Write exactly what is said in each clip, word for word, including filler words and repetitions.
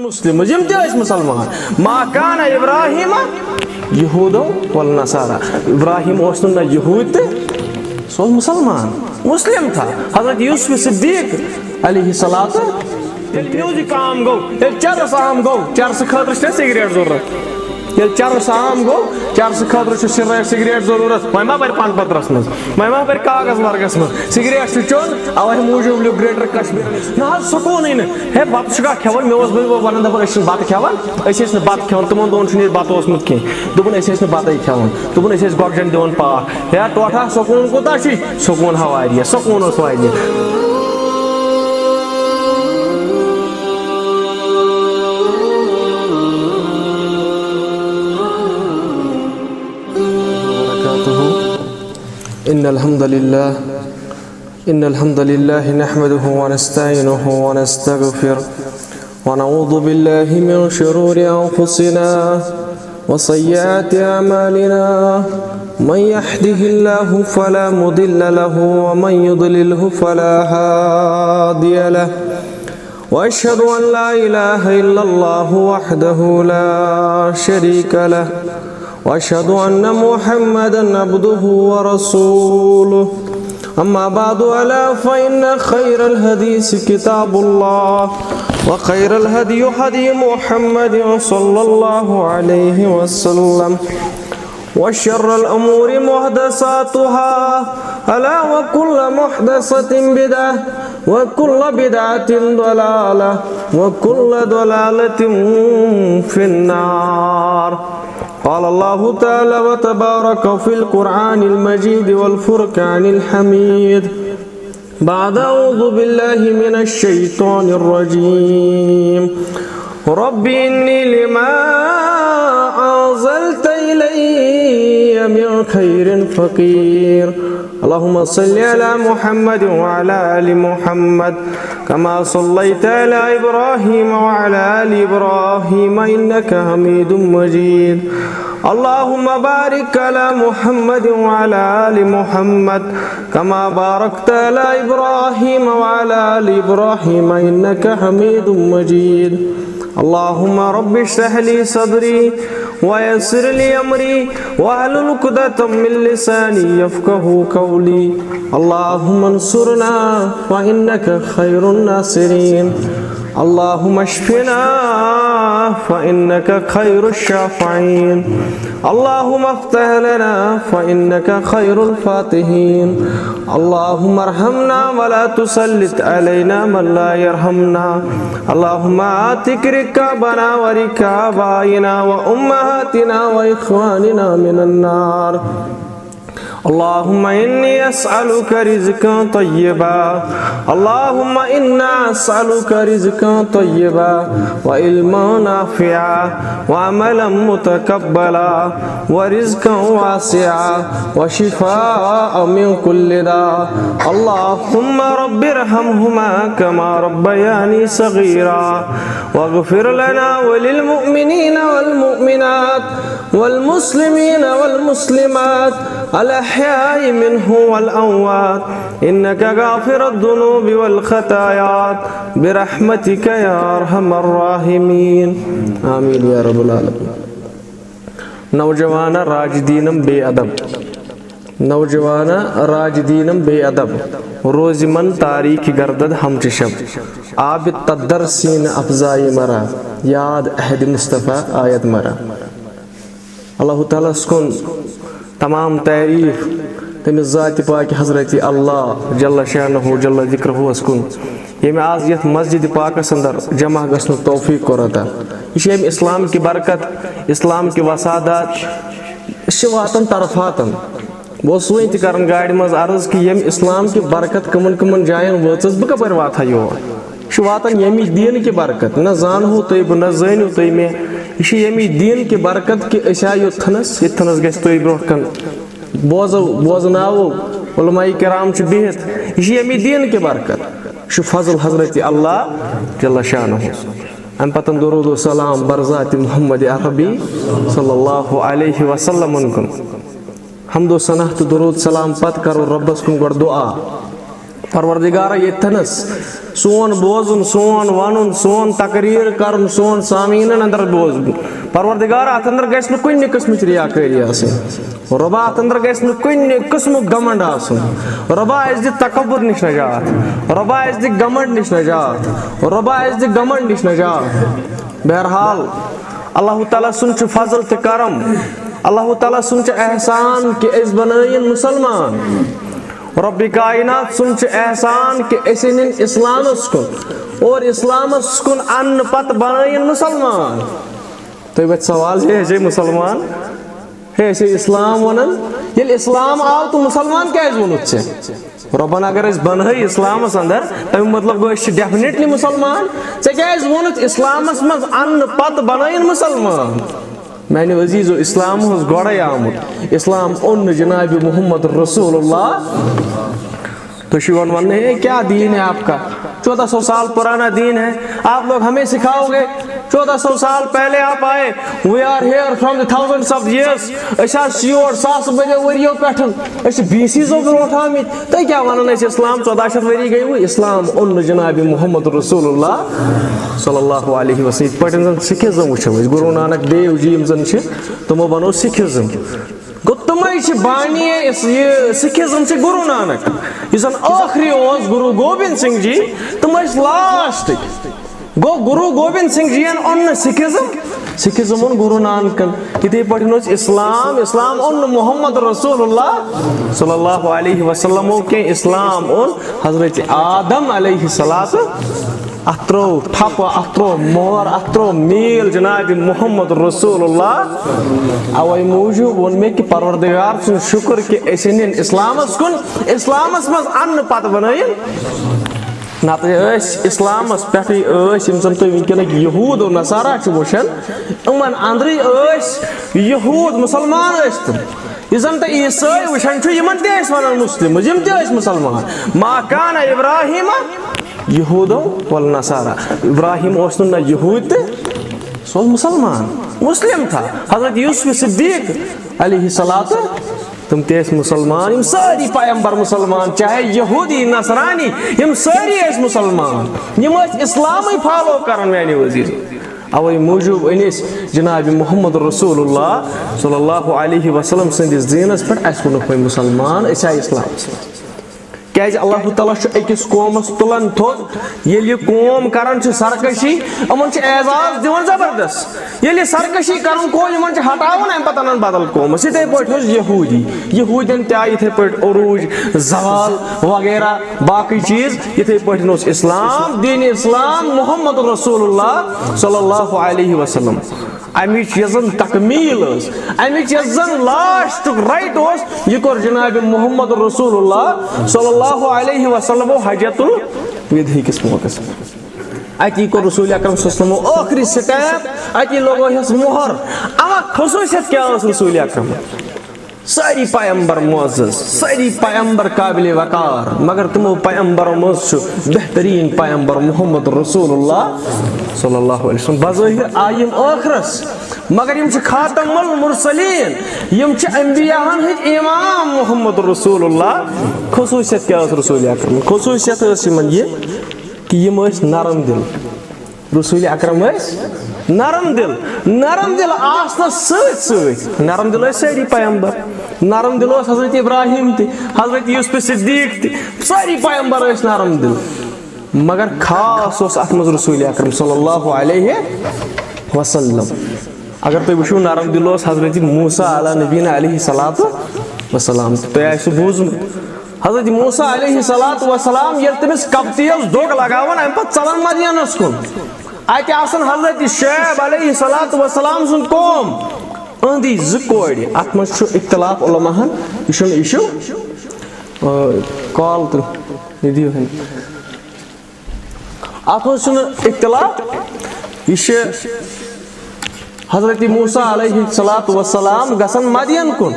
مسلم، یِم تہِ ٲسۍ مُسلمان۔ ما کان ابراہیم یہودو والنصارا۔ ابراہیم اوس نہٕ نہ یہود تہٕ سُہ اوس مُسلمان، مسلم تھا۔ حضرت یوسف صدیق علیہ الصلوۃ، ییٚلہِ میوزک عام گوٚو، ییٚلہِ چرس عام گوٚو، چرسہٕ خٲطرٕ چھِ سگریٹ ضروٗرت۔ ییٚلہِ چرس عام گوٚو، چرسہٕ خٲطرٕ چھُ سگریٹ، سگریٹ ضروٗرت۔ وۄنۍ ما بَرِ پن پترس منٛز، وۄنۍ ما بَرِ کاغذ ورقس منٛز۔ سگریٹ چھُ چیوٚن، اوے موٗجوٗب لیوٚکھ گریٹر کشمیر۔ نہ حظ، سکوٗنٕے نہٕ۔ ہے، بتہٕ چھُکھا کھٮ۪وان؟ مےٚ اوس بٕے وۄنۍ ونان، دپان، أسۍ چھِنہٕ بتہٕ کھٮ۪وان، أسۍ ٲسۍ نہٕ بتہٕ کھٮ۪وان۔ تِمن دۄہن چھُنہٕ ییٚتہِ بتہٕ اوسمُت کینٛہہ۔ دوٚپُن، أسۍ ٲسۍ نہٕ بتَے کھٮ۪وان۔ دوٚپُن، أسۍ ٲسۍ گۄگجن دِوان پاکھ۔ ہے ٹوٹھا، سکوٗن کوٗتاہ چھُے؟ سکوٗن ہا واریاہ، سکوٗن اوس واریاہ۔ وبركاته. إن الحمد لله، إن الحمد لله نحمده ونستعينه ونستغفره، ونعوذ بالله من شرور أنفسنا وسيئات أعمالنا. من يهده الله فلا مضل له، ومن يضلله فلا هادي له. وأشهد أن لا إله إلا الله وحده لا شريك له، وأشهد أن محمدا عبده ورسوله. أما بعد، ألا فإن خير الحديث كتاب الله، وخير الهدي هدي محمد صلى الله عليه وسلم، وشر الأمور محدثاتها، ألا وكل محدثة بدعة، وكل بدعة ضلالة، وكل ضلالة في النار. قال الله تعالى وتبارك في القرآن المجيد والفرقان الحميد، بعد أعوذ بالله من الشيطان الرجيم. رب إني لما أنزلت إلي من خير فقير. اللهم صل على محمد وعلى آل محمد كما صليت على إبراهيم وعلى آل إبراهيم إنك حميد مجيد. اللهم بارك على محمد وعلى آل محمد كما باركت على إبراهيم وعلى آل إبراهيم إنك حميد مجيد. اللهم رب اشرح لي صدري ويسر لي أمري واحلل عقدة من لساني يفقه قولي. اللهم انصرنا فإنك خير الناصرين. اللهم اشفنا فإنك خير الشافعين. اللهم افتح لنا فإنك خير الفاتحين. اللهم ارحمنا ولا تسلط علينا من لا يرحمنا. اللهم أعتق رقابنا ورقاب آبائنا وأمهاتنا وإخواننا من النار. اللهم إني أسألك رزقا طيبا. اللهم إنا أسألك رزقا طيبا وعلما نافعا وعملا متقبلا ورزقا واسعا وشفاء من كل داء. اللهم رب ارحمهما كما ربياني صغيرا واغفر لنا وللمؤمنين والمؤمنات والمسلمين والمسلمات الأحياء منهم والأموات إنك غافر الذنوب والخطايات برحمتك يا أرحم الراحمين. آمين يا رب العالمين. نوجوان راج دینم بے ادب۔ نوجوان راج دینم بے ادب۔ روز من تاریخ گردد ہم چشم۔ آب تدر سین افزائی مرا۔ یاد عہد مصطفیٰ آیت مرا۔ اللہ تعالیٰ ہس کُن تمام تعریف تٔمِس ذاتِ پاکہِ حضرت اللہ جل شانہ جل ذکرہ ہس کُن، ییٚمۍ آز یتھ مسجد پاکس اندر جمع گژھنُک توفیق کوٚر عطا۔ یہِ چھِ اَمہِ اسلام کہِ برکت، اسلام کہِ وسادات۔ أسۍ چھِ واتان طرفاتن۔ بہٕ اوسُس وٕنۍ تہِ کران گاڑِ منٛز عرض کہِ ییٚمہِ اسلام کہِ برکت کٕمن کٕمن جاین وٲژٕس، بہٕ کپٲرۍ واتہٕ ہا یور؟ یہِ چھُ واتان ییٚمہِ دیٖنہٕ کہِ برکت۔ نہ زانہو تُہۍ بہٕ، نہ زٲنِو تُہۍ مےٚ۔ یہِ چھُ ییٚمہِ دیٖنہٕ کہِ برکت کہِ أسۍ آے یوٚتتھنس، ییٚتتھنس گژھِ تُہۍ برونٛٹھ کُن۔ بوزو، بوزناوو، علماء کرام چھِ بِہِتھ۔ یہِ چھُ ییٚمہِ دیٖنہٕ کہِ برکت۔ یہِ چھُ فضل حضرت اللہ جل شانہ۔ اَمہِ پتہٕ درود و سلام بر ذاتِ محمد عربی صلی اللہ علیہ وسلمن کُن۔ حمد و ثنا تہٕ درود سلام پتہٕ کرو رۄبس کُن گۄڈٕ دعا۔ پروردگارا، ییٚتھنس سون بوزُن، سون ونُن، سون تقریر کرُن، سون سامعیٖنن اندر بوزُن، پروردگارا، اتھ اندر گژھِ نہٕ کُنہِ قٕسمٕچ ریاکٲری آسٕنۍ۔ رۄبا، اتھ اندر گژھِ نہٕ کُنہِ قٕسمُک گمنڈ آسُن۔ رۄبا، اسہِ دِ تکبر نِش نجات۔ رۄبا، اسہِ دِ گمنڈ نِش نجات۔ رۄبا، اسہِ دِ گمنڈ نِش نجات۔ بہرحال، اللہ تعالیٰ سُنٛد چھُ فضل تہٕ کرم، اللہ تعالیٰ سُنٛد چھُ احسان کہِ أسۍ بنٲیِن مسلمان۔ رب کائنات سُنٛد چھُ احسان کہِ أسۍ أنِن اسلامس کُن، اور اسلامس کُن اننہٕ پتہٕ بنٲیِن مسلمان۔ تُہۍ وۄتھِ سوال، ہے، أسۍ ہے مسلمان، ہے، أسۍ ہے اسلام ونان، ییٚلہِ اسلام آو تہٕ مسلمان کیازِ ووٚنُتھ ژےٚ؟ رۄبن اگر أسۍ بنہٲے اسلامس اندر، تمیُک مطلب گوٚو أسۍ چھِ definitely مسلمان۔ ژےٚ کیازِ ووٚنُتھ اسلامس منٛز اننہٕ پتہٕ بنٲیِن مسلمان؟ میانیو عزیزو، اسلام اوس گۄڈے آمُت، اسلام اوٚن نہٕ جناب محمد رسول اللہ۔ تُہۍ چھِو یِوان وننہٕ، "ہے، کیا دین ہے آپ کا؟ چودہ سو سال پرانا دین ہے، آپ لوگ ہمیں سکھاؤ گے؟ چودہ سو سال پہلے آپ آئے، we are here from the thousands of years، أسۍ حظ چھِ یور ساس بٔدیو ؤرِیو پٮ۪ٹھ، أسۍ چھِ بی سی زو برونٛٹھ آمٕتۍ، تُہۍ کیٛاہ ونان اَسہِ اسلام؟ ژۄداہ شیٚتھ ؤری گٔیوٕ، اسلام اوٚن نہٕ جناب محمد رسول اللہ صلی اللہ علیہ وسلم۔" یِتھ پٲٹھۍ زن سکھزم وٕچھو أسۍ، گُروٗ نانک دیو جی یِم زن چھِ، تِمو بنوو سکھزم۔ گوٚو، تِمے چھِ بانی، یہِ سکھزم چھِ گُروٗ نانک، یُس زن ٲخری اوس، گُروٗ گوبند سنگھ جی، تِم ٲسۍ لاسٹٕکۍ۔ گوٚو، گُروٗ گوبند سنگھ جی ین اوٚن نہٕ سکھزم، سکھزم اوٚن گُروٗ نانکن۔ یِتھے پٲٹھۍ اوس اسلام، اسلام اوٚن نہٕ محمد رسول اللہ صلی اللہ علیہ وسلمو کینٛہہ، اسلام اوٚن حضرت آدم علیہ الصلوۃ۔ اتھ ترٲو ٹھپہٕ، اتھ ترٲو مۄہر، اتھ ترٲو میٖل جناب محمد رسول اللہ۔ اوے موٗجوٗب ووٚن مےٚ کہِ پروردگار سُنٛد شُکر کہِ أسۍ أنِن اسلامس کُن، اسلامس منٛز اننہٕ پتہٕ بنٲیِن۔ نتہٕ ٲسۍ اسلامس پٮ۪ٹھٕے ٲسۍ، یِم زن تُہۍ وٕنکیٚنٕکۍ یہوٗد و نصارا چھِ وٕچھان، یِمن اندرٕے ٲسۍ یہوٗد، مسلمان ٲسۍ تِم۔ یُس زن تُہۍ عیسٲے وٕچھان چھِو، یِمن تہِ ٲسۍ ونان مسلم، یِم تہِ ٲسۍ مسلمان۔ ما کان ابراہیم یہودو والنصارا۔ ابراہیم اوس نہٕ نہ یہودی تہٕ سُہ اوس مسلمان، مسلم تھا۔ حضرت یوسف صدیق علیہ الصلوۃ، تِم تہِ ٲسۍ مسلمان۔ یِم سٲری پیغمبر مسلمان، چاہے یہودی، نصرانی، یِم سٲری ٲسۍ مسلمان۔ یِم ٲسۍ اسلامٕے فالو کران، میانہِ وزیر۔ اوے موٗجوٗب أنۍ أسۍ جناب محمد رسول اللہ صلی اللہ علیہ وسلم سٕنٛدِس دیٖنس پٮ۪ٹھ۔ اَسہِ ووٚنُکھ وۄنۍ مسلمان، أسۍ آے اسلامس منٛز۔ کیازِ اللہ تعالیٰ چھُ أکِس قومس تُلان تھوٚد، ییٚلہِ یہِ قوم کران چھِ سرکشی، یِمن چھُ اعزاز دِوان زبردست۔ ییٚلہِ یہِ سرکشی کرُن گوٚو، یِمن چھُ ہٹاوان، امہِ پتہٕ انان بدل قومس۔ یِتھے پٲٹھۍ اوس یہودی، یہودین تہِ آیہِ یِتھے پٲٹھۍ عروج، زوال وغیرہ باقٕے چیٖز۔ یِتھے پٲٹھۍ اوس اسلام، دین اسلام، محمد رسول اللہ صلی اللہ علیہ وسلم۔ امِچ یۄس زن تکمیل ٲس، امِچ یۄس زن لاسٹُک رائٹ اوس، یہِ کوٚر جناب محمد رسول اللہ صلی اللہ علیہ وسلمو حجۃ الوداع کِس موقعس پٮ۪ٹھ۔ اتی کوٚر رسول اکرم صلی اللہ علیہ وسلمو ٲخری سٹیپ، اتی لوگو یس مۄہر۔ اما خصوصیت کیٛاہ ٲس رسول اکرم؟ سٲری پیغمبر معزز، سٲری پیغمبر قابل وقار، مگر تِمو پیغمبرو منٛز چھُ بہتریٖن پیغمبر محمد رسول اللہ صلی اللہ علیہ وسلم۔ بظٲہر آے یِم ٲخرس، مگر یِم چھِ خاتم المرسلین، یِم چھِ انبیاہن ہٕنٛدۍ امام محمد رسول اللہ۔ خصوٗصیت کیٛاہ ٲس رسول اکرم؟ خصوٗصیت ٲس یِمن یہِ کہِ یِم ٲسۍ نرم دِل۔ رسول اکرم ٲسۍ نرم دل۔ نرم دل آسنس سۭتۍ سۭتۍ، نرم دل ٲسۍ سٲری پیغمبر۔ نرم دل اوس حضرت ابراہیم تہِ، حضرت یوسف صدیق تہِ، سٲری پیغمبر ٲسۍ نرم دل۔ مگر خاص اوس اتھ منٛز رسول اکرم صلی اللہ علیہ وسلم۔ اگر تُہۍ وٕچھِو، نرم دل اوس حضرت موسیٰ علیٰ نبینا علیہ الصلوۃ والسلام۔ تۄہہِ آسِوٕ بوٗزمُت، حضرت موسیٰ علیہ الصلوۃ والسلام ییٚلہِ تٔمِس قبطی یس دۄگ لگاوان، امہِ پتہٕ ژلان مدینس کُن۔ اتہِ آسان حضرت شعیب علیہ الصلوۃ والسلام سُنٛد قوم، أہنٛدی زٕ کورِ۔ اتھ منٛز چھُ اختلاف علماہن، یہِ چھُنہٕ، یہِ چھُ، آ، کال تہٕ یہِ دِیِو ہے۔ اتھ منٛز چھُنہٕ اختلاف، یہِ چھِ حضرت موسیٰ علیہ الصلوۃ والسلام گژھان مدین کُن۔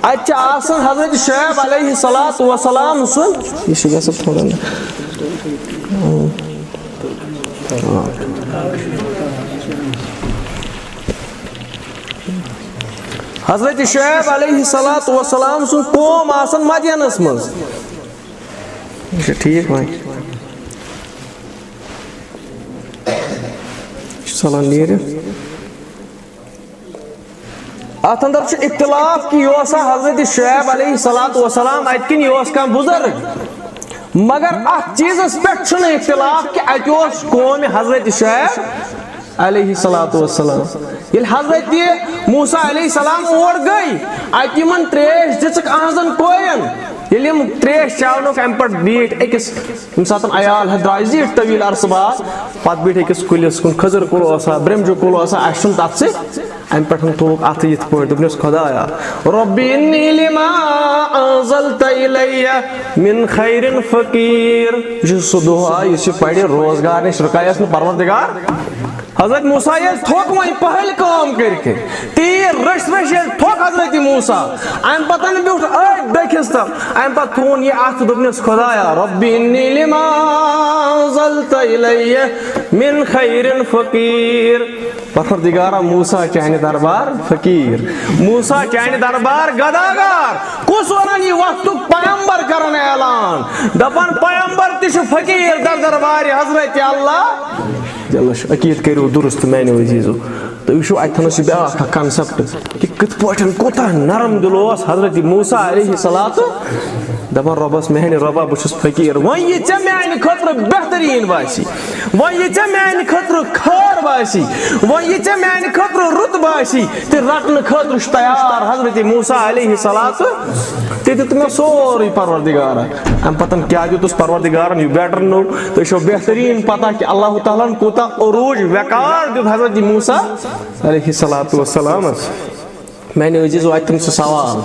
اتہِ چھِ آسان حضرت شعیب علیہ الصلوۃ والسلام سُنٛد، یہِ چھُ گژھان تھوڑا۔ حضرت شعیب علیہ الصلوۃ والسلام سُنٛد قوم آسان مدینس منٛز۔ اچھا، ٹھیٖک وۄنۍ۔ چھُ ژَلان نیٖرِتھ۔ اَتھ اندر چھُ اختلاف کہِ یہِ اوسا حضرت شعیب علیہ الصلوۃ والسلام اَتہِ کِنہٕ یہِ اوس کانٛہہ بُزرگ۔ مگر اَتھ چیٖزَس پٮ۪ٹھ چھُنہٕ اختلاف کہِ اَتہِ اوس قومِ حضرت شعیب علیہ الصلوۃ والسلام۔ ییٚلہِ حضرت موسیٰ علیہ السلام اور گٔے، اَتہِ یِمن تریش دِژٕکھ أہنٛزن کورٮ۪ن، ییٚلہِ یِم تریش چاونُکھ، اَمہِ پتہٕ بیٖٹھۍ أکِس، ییٚمہِ ساتہٕ عیال ہٮ۪تھ درٛاے زیٖٹھۍ طویل عرصہٕ بعد، پتہٕ بیٖٹھۍ أکِس کُلِس کُن، کھٔزٕر کُل اوسا، برٛمجہِ کُل اوسا، اَسہِ چھُنہٕ تَتھ سۭتۍ۔ اَمہِ پٮ۪ٹھ تھوٚوُکھ اَتھٕ یِتھ پٲٹھۍ، دوٚپنَس، خۄدایا، رب انی لما انزلت الی من خیر فقیر۔ یہِ چھُ سُہ دُعا یُس یہِ پَرِ روزگار نِش رُکایَس نہٕ پروردگار۔ حضرت موسیٰ ییٚلہِ تھوٚک وۄنۍ پہلۍ کٲم کٔرِتھ، تیٖر رٔچھۍ رٔچھۍ ییٚلہِ تھوٚک حضرت موسیٰ، اَمہِ پَتہٕ بیوٗٹھ أتھۍ ڈٔکھِس تَل۔ اَمہِ پَتہٕ تھوٚوُن یہِ اَتھٕ، دوٚپنَس، خۄدایا، رب انی لما انزلت الی من خیر فقیر۔ پروردگارا، موسیٰ چانہِ دربار فقیر، موسیٰ چانہِ دربار گداگار۔ کُس وَنان یہِ وقتُک پیغمبر کران اعلان، دَپان پیغمبر تہِ چھُ فقیر در دربارِ حضرت اللہ۔ دِلس عقیٖد کٔرِو درست میانیو عزیزو۔ تُہۍ وٕچھِو اَتہِ تھَنس چھُ بیٛاکھ اکھ concept کہِ کِتھ پٲٹھۍ کوٗتاہ نرم دِل اوس حضرت موسیٰ علیہ الصلوۃ۔ دَپان رۄبَس، میانہِ رۄبا، بہٕ چھُس فقیٖر، وۄنۍ یہِ ژےٚ میانہِ خٲطرٕ بہتریٖن باسی، وۄنۍ یہِ ژےٚ میانہِ خٲطرٕ خٲر باسی، وۄنۍ یہِ ژےٚ میانہِ خٲطرٕ رُت باسی، تہِ رٹنہٕ خٲطرٕ چھُ تیار حضرت موسیٰ علیہ الصلوۃ۔ تہِ دیُت مےٚ سورُے پروردگارن۔ اَمہِ پتہٕ کیٛاہ دیُتُس پروردگارن؟ You better know۔ تُہۍ چھو بہتریٖن پتہ کہِ اللہ تعالیٰ ہن کوٗتاہ عروج وقار دیُت حضرت موسیٰ علیہ الصلوۃ والسلامس۔ میانہِ عزیزو، اَتہِ تِم چھِ سوال۔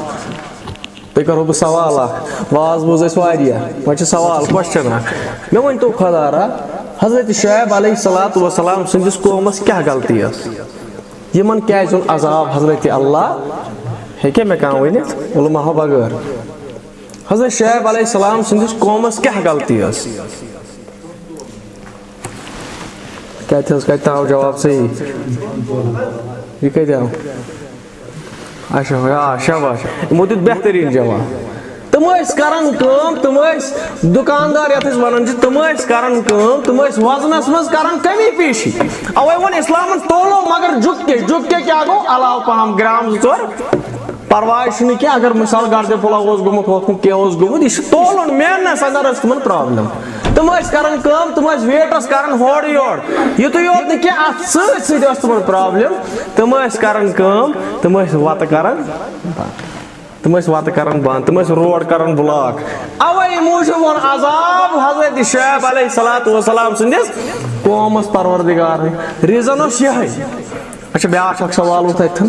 تُہۍ کرو بہٕ سوال اکھ۔ واز بوٗز اَسہِ واریاہ، وۄنۍ چھُ سوال، question اکھ۔ مےٚ ؤنۍ تو خۄدا را، حضرت شعیب علیہ الصلوۃ والسلام سٕنٛدِس قومس کیٛاہ غلطی ٲس؟ یِمن کیٛازِ اوٚن عذاب حضرت اللہ؟ ہیٚکیٛاہ مےٚ کانٛہہ ؤنِتھ علماء بغٲر؟ حضرت شعیب علیہ السلام سٕنٛدِس قومس کیٛاہ غلطی ٲس؟ کتہِ حظ، کتہِ آو جواب صحیح؟ یہِ کتہِ آو؟ اچھا، آ، شاباش۔ یِمو دیُت بہتریٖن جواب۔ تِم ٲسۍ کران کٲم، تِم ٲسۍ دُکاندار یتھ أسۍ ونان چھِ، تِم ٲسۍ کران کٲم، تِم ٲسۍ وزنس منٛز کران کمی پیشی۔ اوے ووٚن اسلامن، تولو مگر جُک کے، جُک کے کیٛاہ گوٚو؟ علاوٕ پہم گرام زٕ ژور۔ پرواے چھُنہٕ کینٛہہ، اگر مثال گردِ پھُلا اوس گوٚمُت، ہُتھ کُن کینٛہہ اوس گوٚمُت، یہِ چھُ تولُن، میننس اندر ٲس تِمن problem۔ تِم ٲسۍ کران کٲم، تِم ٲسۍ ویٹس کران ہورٕ یورٕ۔ یُتُے یوت نہٕ کینٛہہ، اتھ سۭتۍ سۭتۍ ٲس تِمن problem۔ تِم ٲسۍ کران کٲم، تِم ٲسۍ وتہٕ کران، تِم ٲسۍ وتہٕ کران بند، تِم ٲسۍ road کران block۔ اوے موٗجوٗب ووٚن عذاب حضرت شعیب علیہ الصلوۃ والسلام سٕنٛدِس قومس پروردگارن۔ Reason اوس یِہے۔ اچھا، بیٛاکھ اکھ سوال اوس تتٮ۪تھ،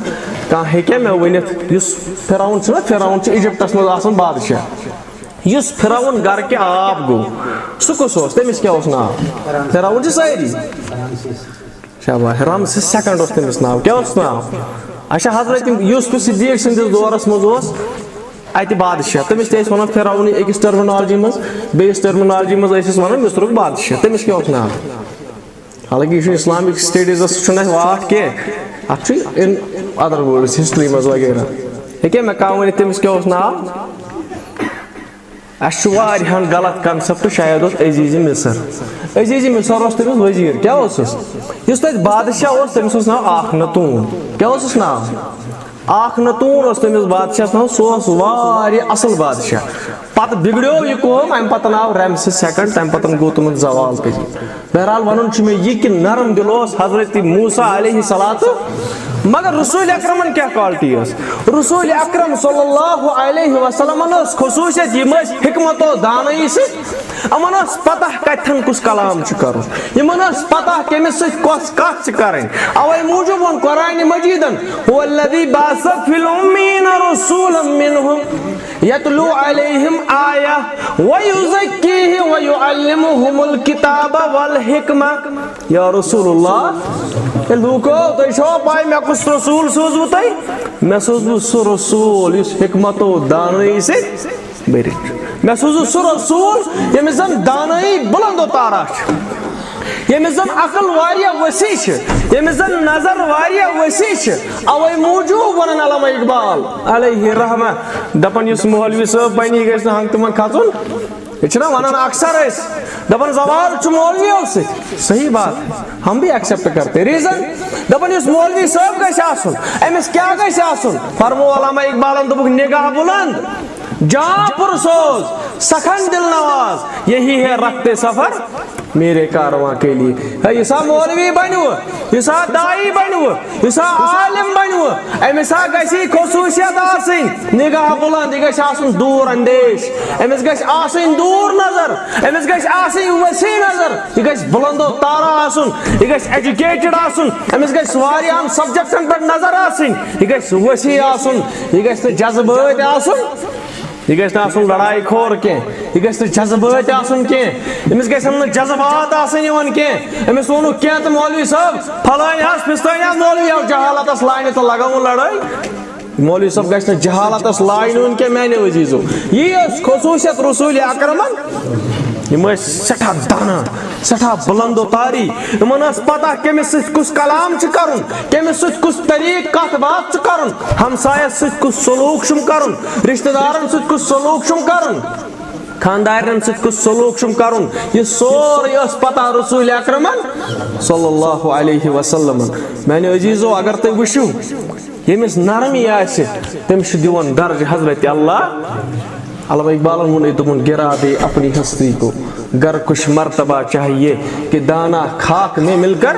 کانٛہہ ہیٚکیٛاہ مےٚ ؤنِتھ، یُس فرعون چھُنہ، فرعون چھُ ایجپٹس منٛز آسان بادشاہ، یُس فرعون گرٕ کہِ آب گوٚو، سُہ کُس اوس؟ تٔمِس کیٛاہ اوس ناو؟ فرعون چھِ سٲری۔ شاباش، رمسس second اوس تٔمِس ناو۔ کیٛاہ اوس ناو؟ اچھا، حضرت یوسف صدیق سٕنٛدِس دورس منٛز اوس اتہِ بادشاہ، تٔمِس تہِ ٲسۍ ونان فرعونٕے أکِس terminology منٛز، بیٚیِس terminology منٛز ٲسِس ونان مصرُک بادشاہ۔ تٔمِس کیٛاہ اوس ناو؟ حالانکہ یہِ چھُ Islamic studiesس چھُنہٕ اَسہِ واٹھ کینٛہہ، اَتھ چھُ in other words history منٛز وغیرہ۔ ہیٚکیٛاہ مےٚ کانٛہہ ؤنِتھ تٔمِس کیٛاہ اوس ناو؟ اَسہِ چھُ واریاہَن غلط concept، شاید اوس عزیزِ مصر۔ عزیزِ مصر اوس تٔمِس وزیٖر، کیٛاہ اوسُس؟ یُس تَتہِ بادشاہ اوس، تٔمِس اوس ناو آخنتون۔ کیٛاہ اوسُس ناو؟ آخنتون اوس تٔمِس بادشاہَس ناو، سُہ اوس واریاہ اَصٕل بادشاہ۔ پتہٕ بِگڑیو یہِ قوم، اَمہِ پتہٕ آو رمسس second، تَمہِ پتہٕ گوٚو تِمن زوال کٔرِتھ۔ بہرحال، وَنُن چھُ مےٚ یہِ کہِ نرم دِل اوس حضرت موسیٰ علیہ الصلوۃ، مگر رسول اکرمن کیٛاہ quality ٲس؟ رسول اکرم صلی اللہ علیہ وسلمن ٲس خصوٗصیت، یِم ٲسۍ حکمت و دانٲیی سۭتۍ، یِمن ٲس پتہ کتھن کُس کلام چھُ کرُن، یِمن ٲس پتہ کٔمِس سۭتۍ کۄس کتھ چھِ کرٕنۍ۔ اوے موٗجوٗب ووٚن قرآنِ مجیدن، "هو الذی بعث فی الامیین رسولا منہم یتلو علیہم آیہ ویزکیہم ویعلمہم الکتاب والحکمہ۔" یا رسول اللہ، اے لوٗکو، تُہۍ چھوا پاے مےٚ کُس رسول سوٗزوٕ تۄہہِ؟ مےٚ سوٗزوٕ سُہ رسول یُس حکمت و دانٲیی سۭتۍ بٔرِتھ چھُ۔ مےٚ سوٗزوٕ سُہ رسول ییٚمِس زن دانٲیی بلند و طارا چھِ، ییٚمِس زن عقل واریاہ وسیع چھِ، ییٚمِس زن نظر واریاہ وسیع چھِ۔ اوے موٗجوٗب ونان علامہ اقبال علیہ رحمہ، دپان یُس مولوی صٲب بنہِ، یہِ گژھِ نہٕ ہنگ تہٕ منگ کھژُن یہِ چھِنہ وَنان اکثر أسۍ، دَپان زوال چھُ مولویو سۭتۍ۔ صحیح بات ہے، ہم بھی ایکسیپٹ کرتے۔ ریزن؟ دَپان یُس مولوی صٲب گژھِ آسُن، أمِس کیٛاہ گژھِ آسُن؟ فرمو علامہ اقبالن، دوٚپُکھ، نگاہ بلند، جاں پرسوز، سخن دل نواز، یہی ہے رخت سفر میرے کارواں کے لیے۔ ہے، یُس ہا مولوی بنوٕ، یُس ہا داعی بنوٕ، یُس ہا عالم بنوٕ، أمِس ہا گژھِ یہِ خصوٗصیت آسٕنۍ، نگاہ بلند، یہِ گژھِ آسُن دوٗر اندیش، أمِس گژھِ آسٕنۍ دوٗر نظر، أمِس گژھِ آسٕنۍ وسیع نظر، یہِ گژھِ بلندو طارہ آسُن، یہِ گژھِ ایجوکیٹڈ آسُن، أمِس گژھِ واریاہن سبجیکٹن پٮ۪ٹھ نظر آسٕنۍ، یہِ گژھِ وسیع آسُن، یہِ گژھِ نہٕ جذبٲتۍ آسُن۔ یہِ گژھِ نہٕ آسُن لڑایہِ خور کینٛہہ، یہِ گژھِ نہٕ جذبٲتۍ آسُن کینٛہہ، أمِس گژھن نہٕ جذبات آسٕنۍ یِوان کینٛہہ۔ أمِس ووٚنُکھ کینٛہہ تہٕ مولوی صٲب، فلٲنۍ حظ، فِستٲنۍ حظ، مولوی آو جہالتس لاینہٕ تہٕ لگٲوُن لڑٲے۔ مولوی صٲب گژھِ نہٕ جہالتس لاینہٕ یُن کینٛہہ، میانیو عزیزو۔ یی ٲس خصوٗصیت رسول اکرمن۔ یِم ٲسۍ سٮ۪ٹھاہ دانا، سٮ۪ٹھاہ بلند و طاری۔ یِمن ٲس پتہ کٔمِس سۭتۍ کُس کلام چھُ کرُن، کٔمِس سۭتۍ کُس طریٖقہٕ کتھ باتھ چھُ کرُن، ہمسایس سۭتۍ کُس سلوک چھُم کرُن، رشتہٕ دارن سۭتۍ کُس سلوک چھُم کرُن، خاندارن سۭتۍ کُس سلوک چھُم کرُن۔ یہِ سورُے ٲس پتہ رسول اکرمن صلی اللہ علیہ وسلمن۔ میانیو عزیزو، اگر تُہۍ وٕچھِو، ییٚمِس نرمی آسہِ، تٔمِس چھُ دِوان درجہٕ حضرت اللہ۔ علامہ اقبالن ووٚن أتۍ، دوٚپُن، گرا دے اپنی ہستی کو، گر کچھ مرتبہ چاہیے، کہ دانا خاک میں مل کر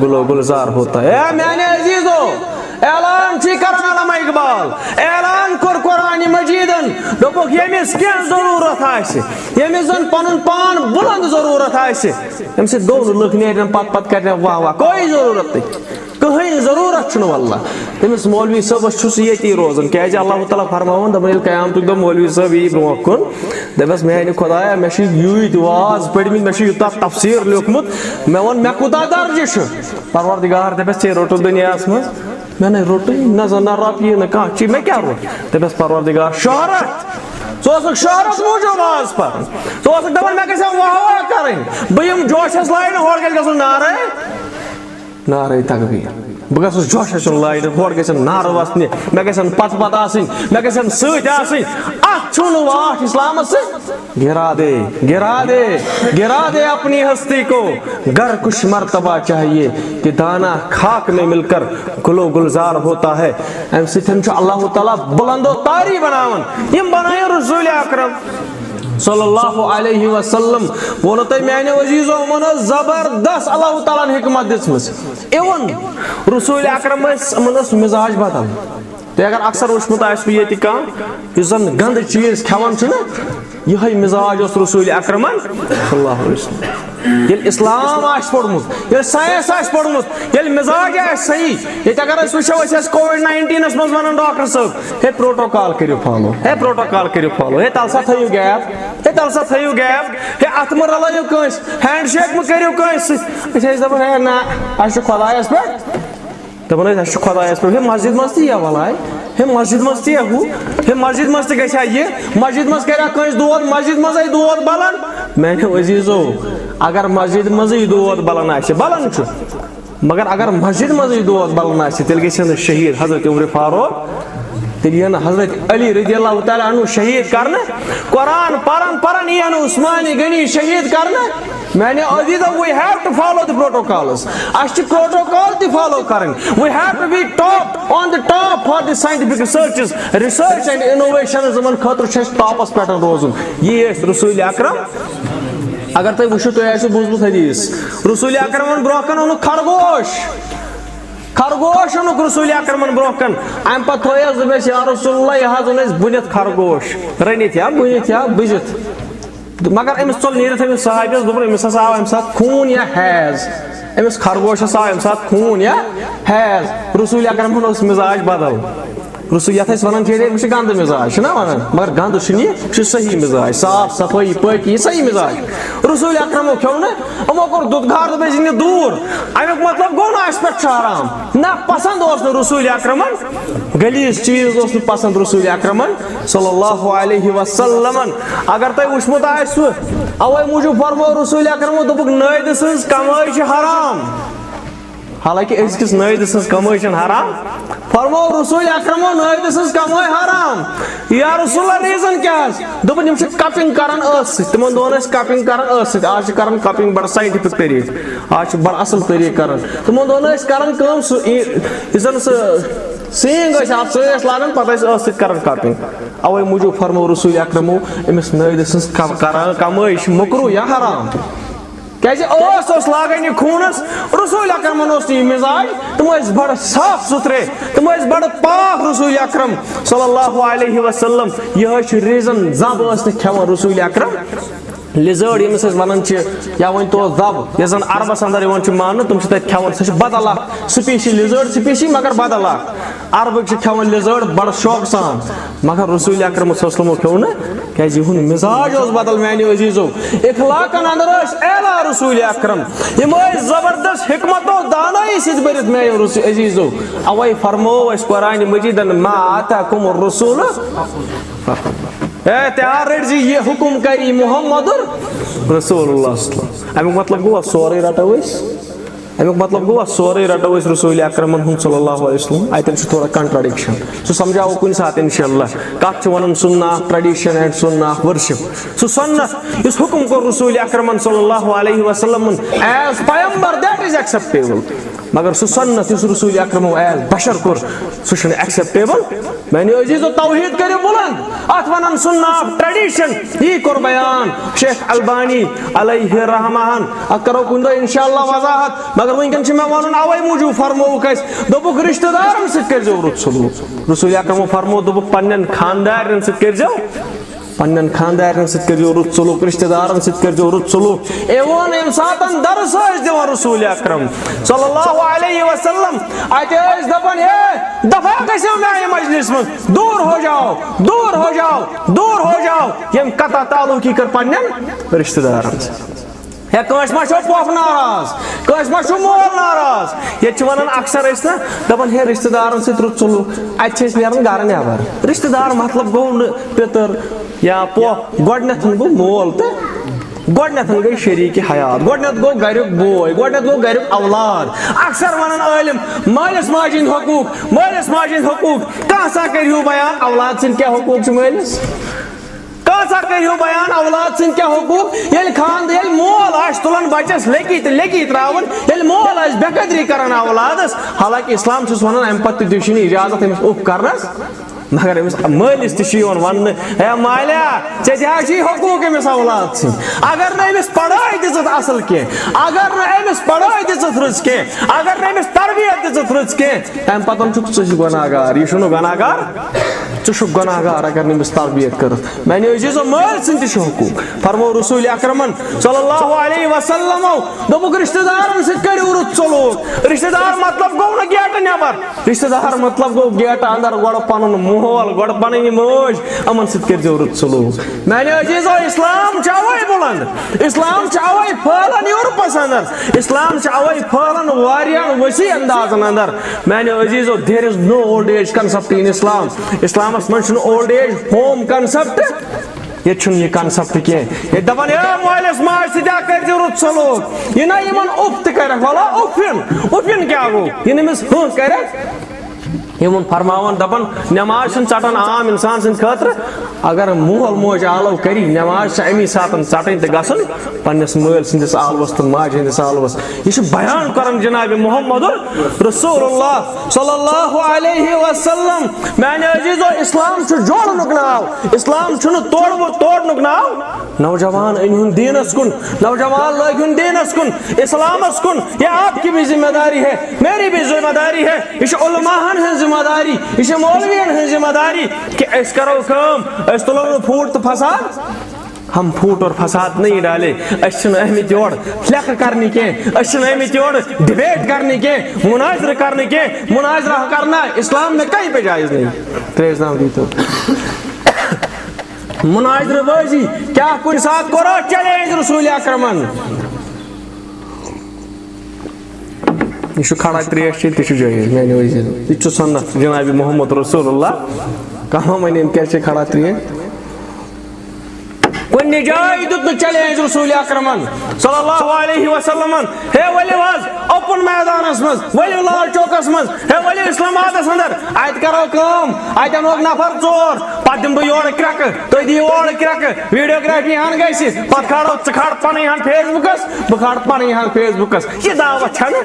گل و گلزار ہوتا ہے۔ اے میانہِ عزیزو، اعلان چھُ کران علامہ اقبال، اعلان کوٚر قرآن مجیدن، دوٚپُکھ، ییٚمِس کینٛہہ ضروٗرت آسہِ، ییٚمِس زن پنُن پان بُلند ضروٗرت آسہِ، تٔمۍ سۭتۍ گوٚو نہٕ، لُکھ نیرن پتہٕ پتہٕ کرن واہ واہ، کوئی ضروٗرت نہیں۔ کٕہٕنۍ ضروٗرت چھُنہٕ واللہ۔ تٔمِس مولوی صٲبَس چھُ سُہ ییٚتی روزان، کیٛازِ اللہ تعالیٰ فرماوان، دَپان، ییٚلہِ قیامتُک دۄہ مولوی صٲب یی برونٛہہ کُن، دَپٮ۪س، میٛانہِ خۄدایا، مےٚ چھِ یوٗتۍ واز پٔرمٕتۍ، مےٚ چھُ یوٗتاہ تفسیٖر لیوٚکھمُت، مےٚ وَن، مےٚ کوٗتاہ درجہِ چھُ؟ پروردگار دَپٮ۪س، ژےٚ روٚٹُتھ دُنیاہَس منٛز؟ مےٚ نَے روٚٹُے نہٕ، زَن نہ رۄپیہِ نہٕ کانٛہہ چیٖز، مےٚ کیٛاہ روٚٹ؟ دَپٮ۪س، پروردگار، شہرت۔ ژٕ اوسُکھ شہرت موٗجوٗب واز پَران، ژٕ اوسُکھ دَپان، مےٚ گژھِ ہا واہ واہ کَرٕنۍ، بہٕ یِمہٕ جوشَس لاینہٕ، ہورٕ گژھِ گژھُن نعرے۔ نعرے تکبیر۔ بہٕ گژھٕ جوشس سُنٛد لاینہٕ، ہورٕ گژھن نعرٕ وسنہِ، مےٚ گژھن پتہٕ پتہٕ آسٕنۍ، مےٚ گژھن سۭتۍ آسٕنۍ۔ اتھ چھُنہٕ واٹھ اسلامس سۭتۍ۔ گرا دے، گرا دے، گرا دے اپنی ہستی کو، گر کچھ مرتبہ چاہیے کہ دانا خاک میں مل کر گل و گلزار ہوتا ہے۔ امہِ سۭتۍ چھُ اللہ تعالیٰ بلند و طاری بناوان۔ یِم بنٲیِن رسول اکرم صلی اللہ علیہ وسلم۔ ووٚنو تۄہہِ میانیو عزیزو، یِمن ٲس زبردست اللہ تعالیٰ ہن حکمت دِژمٕژ۔ Even رسول اکرم ٲسۍ، یِمن ٲس مزاج بدل۔ تۄہہِ اگر اکثر وٕچھمُت آسِوٕ ییٚتہِ کانٛہہ یُس زن گنٛدٕ چیٖز کھٮ۪وان چھُنہ، یِہوٚے مزاج اوس رسول اکرمن صلی اللہ علیہ وسلم۔ ییٚلہِ اسلام آسہِ پوٚرمُت، ییٚلہِ ساینس آسہِ پوٚرمُت، ییٚلہِ مزاج آسہِ صحیح، ییٚتہِ اگر أسۍ وٕچھو، أسۍ ٲسۍ کووِڈ ناینٹیٖنس منٛز ونان ڈاکٹر صٲب، ہے پروٹوکال کٔرِو فالو، ہے پروٹوکال کٔرِو فالو، ہے تلہٕ سا تھٲیِو گیپ، ہے تلہٕ سا تھٲیِو گیپ، ہے اتھٕ مہٕ رلٲیِو کٲنٛسہِ، ہینڈ شیک مہٕ کٔرِو کٲنٛسہِ سۭتۍ۔ أسۍ ٲسۍ دپان، ہے نہ، اسہِ چھُ خۄدایس پٮ۪ٹھ۔ دَپان ٲسۍ، اَسہِ چھُ خۄدایَس پٮ۪ٹھ، ہے، مسجد منٛز تہِ یِیا بَلاے، ہے، مسجد منٛز تہِ یِیا ہُہ، ہے، مسجد منٛز تہِ گژھِ ہا یہِ، مسجد منٛز کَرِ ہا کٲنٛسہِ دود، مسجد منٛز آیہِ دود بَلان۔ میٛانیو عزیٖزو، اگر مسجد منٛزٕے دود بَلان آسہِ، بَلان چھُ، مگر اگر مسجد منٛزٕے دود بَلان آسہِ، تیٚلہِ گژھِ ہا نہٕ شہیٖد حضرت عمر فاروق، تیٚلہِ یِیہِ ہا نہٕ حضرت علی رضی اللہ تعالیٰ عنہ شہیٖد کرنہٕ، قرآن پَران پَران یِیہِ ہا نہٕ عثمان غنی شہیٖد کرنہٕ۔ میانیو عزیزو، we have to follow the protocols۔ اَسہِ چھِ پروٹوکال تہِ فالو کرٕنۍ۔ We have to be top on the top for the scientific researches، research and innovations۔ یِمن خٲطرٕ چھُ اَسہِ ٹاپس پٮ۪ٹھ روزُن۔ یی ٲسۍ رسول اکرم۔ اگر تُہۍ وٕچھِو، تُہۍ آسِوٕ بوٗزمُت حدیث، رسول اکرمن برونٛہہ کَنہِ اوٚنُکھ خرگوش۔ خرگوش اوٚنُکھ رسول اکرمن برونٛہہ کَنہِ۔ اَمہِ پتہٕ تھوٚو اَسہِ، دوٚپ اَسہِ، یا رسول اللہ، یہِ حظ اوٚن اَسہِ بٕنِتھ خرگوش۔ رٔنِتھ یا بٕنِتھ یا بٕزِتھ۔ مگر أمِس ژوٚل نیٖرِتھ أمِس صحابیَس، دوٚپُن، أمِس ہسا آو اَمہِ ساتہٕ خوٗن یا حیض، أمِس خرگوشَس آو اَمہِ ساتہٕ خوٗن یا حیض۔ رسول اکرمَن اوس مِزاج بدل۔ رسول، یَتھ أسۍ وَنان چھِ ییٚتہِ، أمِس چھِ گنٛدٕ مِزاج، چھِنہ وَنان؟ مگر گنٛدٕ چھُنہٕ یہِ، یہِ چھُ صحیح مِزاج، صاف صفٲیی پٲکی، یہِ صحیح مِزاج۔ رسول اکرمو کھیوٚو نہٕ، یِمو کوٚر دُتگار، دوٚپ، أسۍ یِن یہِ دوٗر۔ اَمیُک مطلب گوٚو نہٕ اَسہِ پٮ۪ٹھ چھُ حرام۔ نہ، پسنٛد اوس نہٕ رسول اکرمن، غلیظ چیٖز اوس نہٕ پسنٛد رسول اکرمن صلی اللہ علیہ وسلمن۔ اگر تۄہہِ وٕچھمُت آسہِ سُہ، اوے موٗجوٗب فرموو رسول اکرمو، دوٚپُکھ، نٲدِ سٕنٛز کمٲے چھِ حرام۔ حالانکہ أزکِس نٲوِدٕ سٕنٛز کمٲے چھَنہٕ حرام۔ فرموو رسول اکرمو، نٲوِدٕ سٕنٛز کمٲے حرام۔ یا رسول اللہ، ریزن کیٛاہ حظ؟ دوٚپُن، یِم چھِ کپنگ کران ٲسہٕ سۭتۍ۔ تِمن دۄہن ٲسۍ کپنگ کران ٲسہٕ سۭتۍ، آز چھِ کران کپنگ بڑٕ scientific طریٖقہٕ، آز چھِ بڑٕ اصل طریٖقہٕ کران۔ تِمن دۄہن ٲسۍ کران کٲم، سُہ یہِ، یُس زن سُہ سینگ ٲسۍ اَتھ سۭتۍ ٲسۍ لاگان، پتہٕ ٲسۍ ٲسہٕ سۭتۍ کران کپنگ۔ اوے موٗجوٗب فرموو رسول اکرمو، أمِس نٲوِدٕ سٕنٛز ک-، کران کمٲے چھِ مکروہ یا حرام۔ کیازِ ٲس اوس لاگان یہِ خوٗنس، رسول اکرمن اوس نہٕ یہِ مزاج۔ تِم ٲسۍ بڑٕ صاف سُتھرے، تِم ٲسۍ بڑٕ پاک رسول اکرم صلی اللہ علیہ وسلم۔ یِہوٚے چھُ ریزن، زب ٲس نہٕ کھٮ۪وان رسول اکرم۔ lizard ییٚمِس أسۍ ونان چھِ، یا ؤنۍ تو زب، یۄس زن عربس اندر یِوان چھِ ماننہٕ، تِم چھِ تتہِ کھٮ۪وان۔ سۄ چھِ بدل اکھ species، lizard species، مگر بدل اکھ۔ عربٕکۍ چھِ کھٮ۪وان lizard بڑٕ شوقہٕ سان، مگر رسول اکرم صلی اللہ علیہ وسلمو کھیوٚو نہٕ، کیازِ یِہُنٛد مزاج اوس بدل، میانیو عزیزو۔ اخلاقن اندر ٲسۍ اعلیٰ رسول اکرم، یِم ٲسۍ زبردست حکمت و دانٲیی سۭتۍ بٔرِتھ، میانیو رسول عزیزو۔ اوے فرموو اَسہِ قرآن مجیدن، "ما آتاکم الرسول"۔ اے تیار رٔٹۍ زِ یہِ حکم کری محمد رسول اللہ صلی اللہ علیہ وسلم۔ اَمیُک مطلب گوٚو، اَتھ سورُے رَٹو أسۍ۔ اَمیُک مطلب گوٚو، اَتھ سورُے رَٹو أسۍ رسول اکرمن ہُنٛد صلی اللہ علیہ وسلم۔ اَتٮ۪ن چھُ تھوڑا contradiction۔ سُہ سمجھاوو کُنہِ ساتہٕ انشاءاللہ۔ کَتھ چھِ وَنان sunnah of tradition and sunnah of worship۔ سُہ سُنت یُس حکم کوٚر رسول اکرمن صلی اللہ علیہ وسلمن as پیغمبر، that is acceptable۔ مگر سُہ سُنت یُس رسول اکرمو as بشر کوٚر، سُہ چھُنہٕ acceptable۔ میانیو عزیزو، توحید کٔرِو بلند، اتھ ونان sunnah of tradition۔ یی کوٚر بیان شیخ البانی علیہ رحمہ ہن۔ اتھ کرو کُنہِ دۄہ انشاءاللہ وضاحت، مگر وٕنکیٚن چھُ مےٚ ونُن، اوے موٗجوٗب فرمووُکھ اَسہِ، دوٚپُکھ، رشتہٕ دارن سۭتۍ کٔرۍزیو رُت سلوٗک۔ رسول اکرمو فرموو، دوٚپُکھ، پننٮ۪ن خاندارٮ۪ن سۭتۍ کٔرۍزیو، پننٮ۪ن خاندارٮ۪ن سۭتۍ کٔرۍزیو رُت سلوٗک، رشتہٕ دارن سۭتۍ کٔرۍزیو رُت سلوٗک۔ Even ییٚمہِ ساتن درس ٲسۍ دِوان رسول اکرم صلی اللہ علیہ وسلم، اتہِ ٲسۍ دپان، ہے، دفع گٔژھِو میانہِ مجلس منٛز، دور ہو جاؤ، دور ہو جاؤ، دور ہو جاؤ۔ ییٚمۍ قطع تعلقی کٔر پننٮ۪ن رشتہٕ دارن سۭتۍ۔ ہے، کٲنٛسہِ ما چھو پۄپھ ناراض، کٲنٛسہِ ما چھُ مول ناراض؟ ییٚتہِ چھِ ونان اکثر أسۍ نا، دپان، ہے، رشتہٕ دارن سۭتۍ رُت سلوٗک، اتہِ چھِ أسۍ نیران گرٕ نٮ۪بر۔ رشتہٕ دار مطلب گوٚو نہٕ پِتٕر یا پۄپھ، گۄڈٕنٮ۪تھ گوٚو مول تہٕ گۄڈٕنٮ۪تھ گٔے شریٖک حیات، گۄڈٕنٮ۪تھ گوٚو گریُک بوے، گۄڈٕنٮ۪تھ گوٚو گریُک اولاد۔ اکثر ونان عٲلم، مٲلِس ماجہِ ہٕنٛدۍ حقوٗق، مٲلِس ماجہِ ہٕنٛدۍ حقوٗق۔ کانٛہہ سا کٔرِو بیان، اولاد سٕنٛدۍ کیٛاہ حقوٗق چھِ مٲلِس؟ کانٛہہ سا کٔرِو بیان، اولاد سٕنٛدۍ کیٛاہ حقوٗق؟ ییٚلہِ خاند-، ییٚلہِ مول آسہِ تُلان بچس لیٚکی تہٕ لیٚکی ترٛاوان، ییٚلہِ مول آسہِ بے قدری کران اولادس، حالانکہ اسلام چھُس ونان، امہِ پتہٕ تہِ دِیِو نہٕ اجازت أمِس اُف کرنس۔ مگر أمِس مٲلِس تہِ چھُ یِوان وننہٕ، "ہے مالیا، ژےٚ تہِ حظ چھُے حقوٗق أمِس اولاد سٕنٛدۍ۔ اگر نہٕ أمِس پڑھٲے دِژٕتھ اصل کینٛہہ، اگر نہٕ أمِس پڑھٲے دِژٕتھ رٕژ کینٛہہ، اگر نہٕ أمِس تربیت دِژٕتھ رٕژ کینٛہہ، تمہِ پتہٕ چھُکھ ژٕ چھُکھ گۄناہ گار۔ یہِ چھُنہٕ گۄناہ گار، ژٕ چھُکھ گۄناہ گار اگر نہٕ أمِس تربیت کٔرٕتھ۔" میانیو عزیزو، مٲلۍ سٕنٛدۍ تہِ چھِ حقوٗق۔ فرموو رسول اکرمن صلی اللہ علیہ وسلمو، دوٚپُکھ، رشتہٕ دارن سۭتۍ کٔرِو رُت سلوٗک۔ رشتہٕ دار مطلب گوٚو نہٕ گیٹہٕ نٮ۪بر، رشتہٕ دار مطلب گوٚو گیٹہٕ اندر گۄڈٕ پنُن ماحول، گۄڈٕ پنٕنۍ موج، یِمن سۭتۍ کٔرۍزیو رُت سلوٗک۔ میانیو عزیزو، اسلام چھُ اوے بلند، اسلام چھُ اوے پھٔہلان یورپس اندر، اسلام چھُ اوے پھٔہلان واریاہن وسیع اندازن اندر۔ میانیو عزیزو، there is no old age concept in Islam۔ اسلامس منٛز چھُنہٕ old age home concept۔ ییٚتہِ چھُنہٕ یہِ concept کینٛہہ۔ ییٚتہِ دَپان، "ہے، مٲلِس ماجہِ سۭتۍ ہا کٔرۍزِ رُت سلوٗک۔" یہِ نہ یِمن اُف تہِ کَرٮ۪کھ، وَلا اُفِن، اُفِن کیٛاہ گوٚو؟ یہِ نہٕ أمِس ہٕنٛہ کَرٮ۪کھ۔ یِمن فرماوان، دَپان، نٮ۪ماز چھِنہٕ ژَٹان عام اِنسان سٕنٛدِ خٲطرٕ۔ اگر مول موج آلو کَری، نٮ۪ماز چھِ اَمی ساتَن ژَٹٕنۍ تہٕ گژھُن پنٛنِس مٲلۍ سٕنٛدِس آلوَس تہٕ ماجہِ ہٕنٛدِس آلوَس۔ یہِ چھُ بیان کران جناب محمد رسول اللہ صلی اللہ علیہ وسلم۔ میانہِ عزیزو، اسلام چھُ جوڑنُک ناو، اسلام چھُنہٕ توڑو-، توڑنُک ناو۔ نوجوان، أنۍہُن دیٖنس کُن، نوجوان، لٲگۍہُن دیٖنس کُن، اسلامس کُن۔ یہ آپ کی بھی ذمہ داری ہے، میری بھی ذمہ داری ہے۔ یہ چھِ علماءن ہٕنٛز ذمہ داری، یہ چھِ مولوین ہٕنٛز ذمہ داری کہ أسۍ کرو کٲم، أسۍ تُلو نہٕ پھوٗٹ تہٕ فساد۔ ہم پھوٹ اور فساد نہیں ڈالے۔ أسۍ چھِنہٕ آمٕتۍ یور لیکھٕ کرنہِ کینٛہہ، أسۍ چھِنہٕ آمٕتۍ یور debate کرنہِ کینٛہہ، مناظرٕ کرنہِ کینٛہہ۔ مناظرہ کرنا اسلام میں کہیں پہ جائز نہیں۔ ترٛیش دام دیٖتو۔ مناظرٕ بٲزی کیٛاہ کُنہِ ساتہٕ کوٚرا challenge رسول اکرمن؟ یہِ چھُ کھڑا ترٛیش چیٚنۍ، تہِ چھُ جٲیِز، میٛانہِ وٲے زِ یہِ تہِ چھُ سُنت جناب محمد رسول اللہ۔ کانٛہہ ما وَنہِ، أمۍ کیٛازِ چھِ کھڑا ترٛیش؟ کُنہِ جاے دیُت نہٕ چیلنج رسول اکرمن صلی اللہ علیہ وسلمن، ہے ؤلِو حظ اوپن میدانس منٛز، ؤلِو لال چوکس منٛز، ہے ؤلِو اسلام آبادس اندر، اتہِ کرو کٲم، اتہِ انوکھ نفر ژور، پتہٕ دِمہٕ بہٕ یورٕ کرٛٮ۪کہٕ، تُہۍ دِیِو اورٕ کرٛٮ۪کہٕ، ویڈیوگرافی ہن گژھِ، پتہٕ کھالو، ژٕ کھال پنٕنۍ ہن فیس بُکس، بہٕ کھالہٕ پنٕنۍ ہن فیس بُکس۔ یہِ دعوت چھنہٕ۔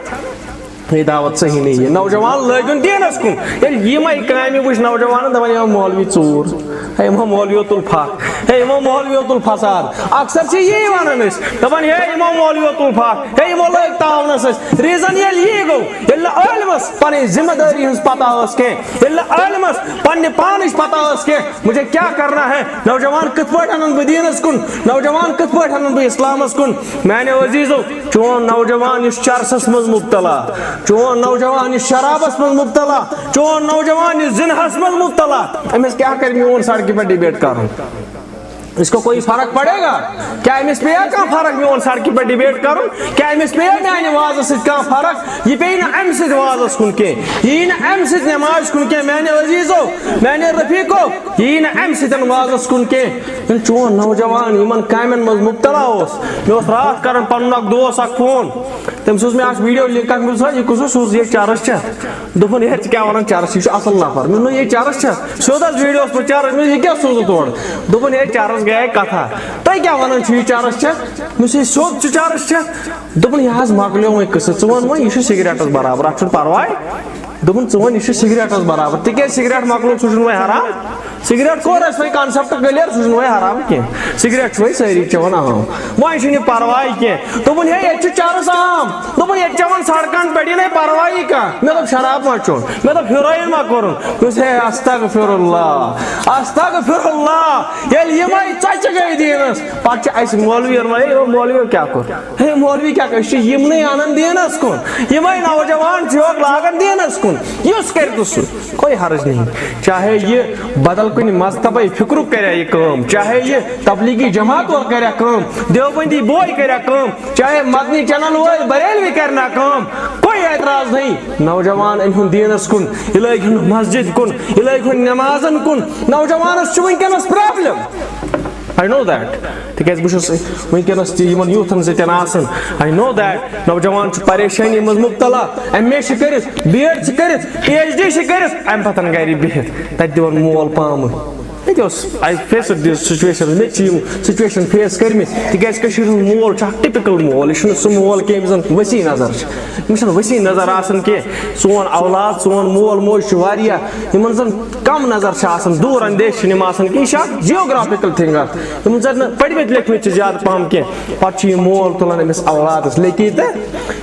یہِ دعوت صحیح نہٕ یہِ۔ نوجوان لٲگِن دیٖنَس کُن۔ ییٚلہِ یِمَے کامہِ وٕچھ نوجوانَن، دَپان، "یِمو مولوی ژوٗر، ہے، یِمو مولویو تُل پھَکھ، ہے، یِمو مولویو تُل فساد۔" اکثر چھِ یی وَنان أسۍ، دَپان، "ہے، یِمو مولویو تُل پھَکھ، ہے، یِمو لٲگۍ تاونَس أسۍ۔" ریٖزَن ییٚلہِ یی گوٚو، ییٚلہِ نہٕ عٲلمَس پَنٕنۍ ذِمہٕ دٲری ہٕنٛز پَتہ ٲس کینٛہہ، ییٚلہِ نہٕ عٲلمَس پنٛنہِ پانٕچ پَتہ ٲس کینٛہہ، مجھے کیا کرنا ہے؟ نوجوان کِتھ پٲٹھۍ اَنَن بہٕ دیٖنَس کُن؟ نوجوان کِتھ پٲٹھۍ اَنَن بہٕ اِسلامَس کُن؟ میٛانیو عزیٖزو، چون نوجوان یُس چرسس منٛز مبتلا، چون نوجوان یُس شرابس منٛز مبتلا، چون نوجوان یُس زِنہس منٛز مبتلا، أمِس کیٛاہ کرِ میون سڑکہِ پٮ۪ٹھ ڈِبیٹ کرُن؟ اس کو کوئی فرق پڑے گا؟ کیا أمِس پیٚیا کانٛہہ فرق میون سڑکہِ پٮ۪ٹھ ڈِبیٹ کرُن؟ کیا أمِس پیٚیا میانہِ وازٕ سۭتۍ کانٛہہ فرق؟ یہِ پیٚیہِ نہٕ اَمہِ سۭتۍ وازس کُن کینٛہہ، یہِ یی نہٕ اَمہِ سۭتۍ نٮ۪مازِ کُن کینٛہہ۔ میانیو عزیٖزو، میانیو رفیقو، یہِ یی نہٕ اَمہِ سۭتۍ وازس کُن کینٛہہ۔ ییٚلہِ چون نوجوان یِمن کامٮ۪ن منٛز مبتلا اوس، مےٚ اوس راتھ کران پنُن اکھ دوس اکھ فون، تٔمِس اوس مےٚ اکھ ویڈیو لِنک اکھ، مےٚ دوٚپُس، "ہے، یہِ کُس اوس؟ سوز یہِ چرس چھا؟" دوٚپُن، "ہے، ژٕ کیٛاہ ونان، چرس؟ یہِ چھُ اصل نفر۔" مےٚ دوٚپ، "نہ، یہِ چرس چھا؟" سیوٚد حظ ویڈیوس پٮ۪ٹھ چرس، مےٚ دوٚپ، "یہِ کیٛاہ سوزُتھ تورٕ؟" دوٚپُن، "ہے، چرس گٔیے کتھا، تُہۍ کیٛاہ ونان چھِو، یہِ چرس چھا؟" مےٚ دوٚپُس، "ہے، سیوٚد چھُ چرس چھا؟" دوٚپُن، "یہِ حظ مۄکلیو وۄنۍ قصہٕ، ژٕ وَن وۄنۍ، یہِ چھُ سگریٹس برابر، اتھ چھُنہٕ پرواے۔" دوٚپُن، "ژٕ وَن، یہِ چھُ سگریٹس برابر، تِکیٛازِ سگریٹ مۄکلوو، سُہ چھُنہٕ وۄنۍ حرام۔ سگریٹ کوٚر اَسہِ وۄنۍ concept clear، سُہ چھُنہٕ وۄنۍ حرام کینٛہہ۔ سگریٹ چھِ وۄنۍ سٲری چٮ۪وان عام، وۄنۍ چھُنہٕ یہِ پرواے کینٛہہ۔" دوٚپُن، "ہے، ییٚتہِ چھُ چرس عام۔" دوٚپُن، "ییٚتہِ چٮ۪وان سڑکن پٮ۪ٹھ، یہِ نَے پرواے کانٛہہ۔" مےٚ دوٚپ، "شراب ما چوٚن؟" مےٚ دوٚپ، "ہیرویِن ما کوٚرُن؟" دوٚپُس، "ہے، استغفر اللہ، استغفر اللہ، ییٚلہِ یِمے ژۄچہِ گٔے دیٖنس، پتہٕ چھِ اَسہِ مولوی وَنان، ہے، یِمو مولویو کیٛاہ کوٚر؟" ہے مولوی کیٛاہ کرِ؟ أسۍ چھِ یِمنٕے اَنان دیٖنَس کُن۔ یِمَے نوجوان چھِ یورٕ لاگان دیٖنَس کُن۔ یُس کَرِ تہٕ سُہ، کوئی حرج نہیں۔ چاہے یہِ بدل کُنہِ مذہبٕے فِکرُک کَرِ یہِ کٲم، چاہے یہِ تبلیغی جماعت وول کَرِ کٲم، دیوبندی بوے کَرِ کٲم، چاہے مدنی چینل وٲلۍ بریلوی کَرِ نا کٲم، کوئی اعتراض نہیں۔ نوجوان أنۍ ہُن دیٖنَس کُن، یہِ لٲگۍ ہُن مسجد کُن، یہِ لٲگۍ ہُن نمازَن کُن۔ نوجوانَس چھُ وٕنکیٚنَس problem۔ I know that۔ تِکیٛازِ بہٕ چھُس وٕنکیٚنَس تہِ یِمَن یوٗتھَن سۭتۍ آسان۔ I know that۔ نوجوان چھُ پریشٲنی منٛز مُبتلا۔ ایم اے چھِ کٔرِتھ، بی ایڈ چھِ کٔرِتھ، پی ایچ ڈی چھِ کٔرِتھ، اَمہِ پَتَن گَرِ بِہِتھ تَتہِ دِوان مول پامہٕ۔ ییٚتہِ اوس، I faced this situation، مےٚ تہِ چھِ یِم situation face کٔرمٕتۍ۔ تِکیٛازِ کٔشیٖرِ ہُنٛد مول چھُ اَکھ typical مول، یہِ چھُنہٕ سُہ مول کینٛہہ ییٚمِس زَن وسیع نظر چھِ۔ أمِس چھَنہٕ وسیع نظر آسان کینٛہہ۔ سون اولاد، سون مول موج چھُ واریاہ، یِمَن زَن کم نظر چھِ آسان، دوٗر اندیش چھِنہٕ یِم آسان کینٛہہ۔ یہِ چھِ اَکھ geographical thing اَکھ۔ یِم زَن نہٕ پٔرمٕتۍ لیکھمٕتۍ چھِ زیادٕ پَہَم کینٛہہ، پَتہٕ چھُ یہِ مول تُلان أمِس اولادَس لیٚکی تہٕ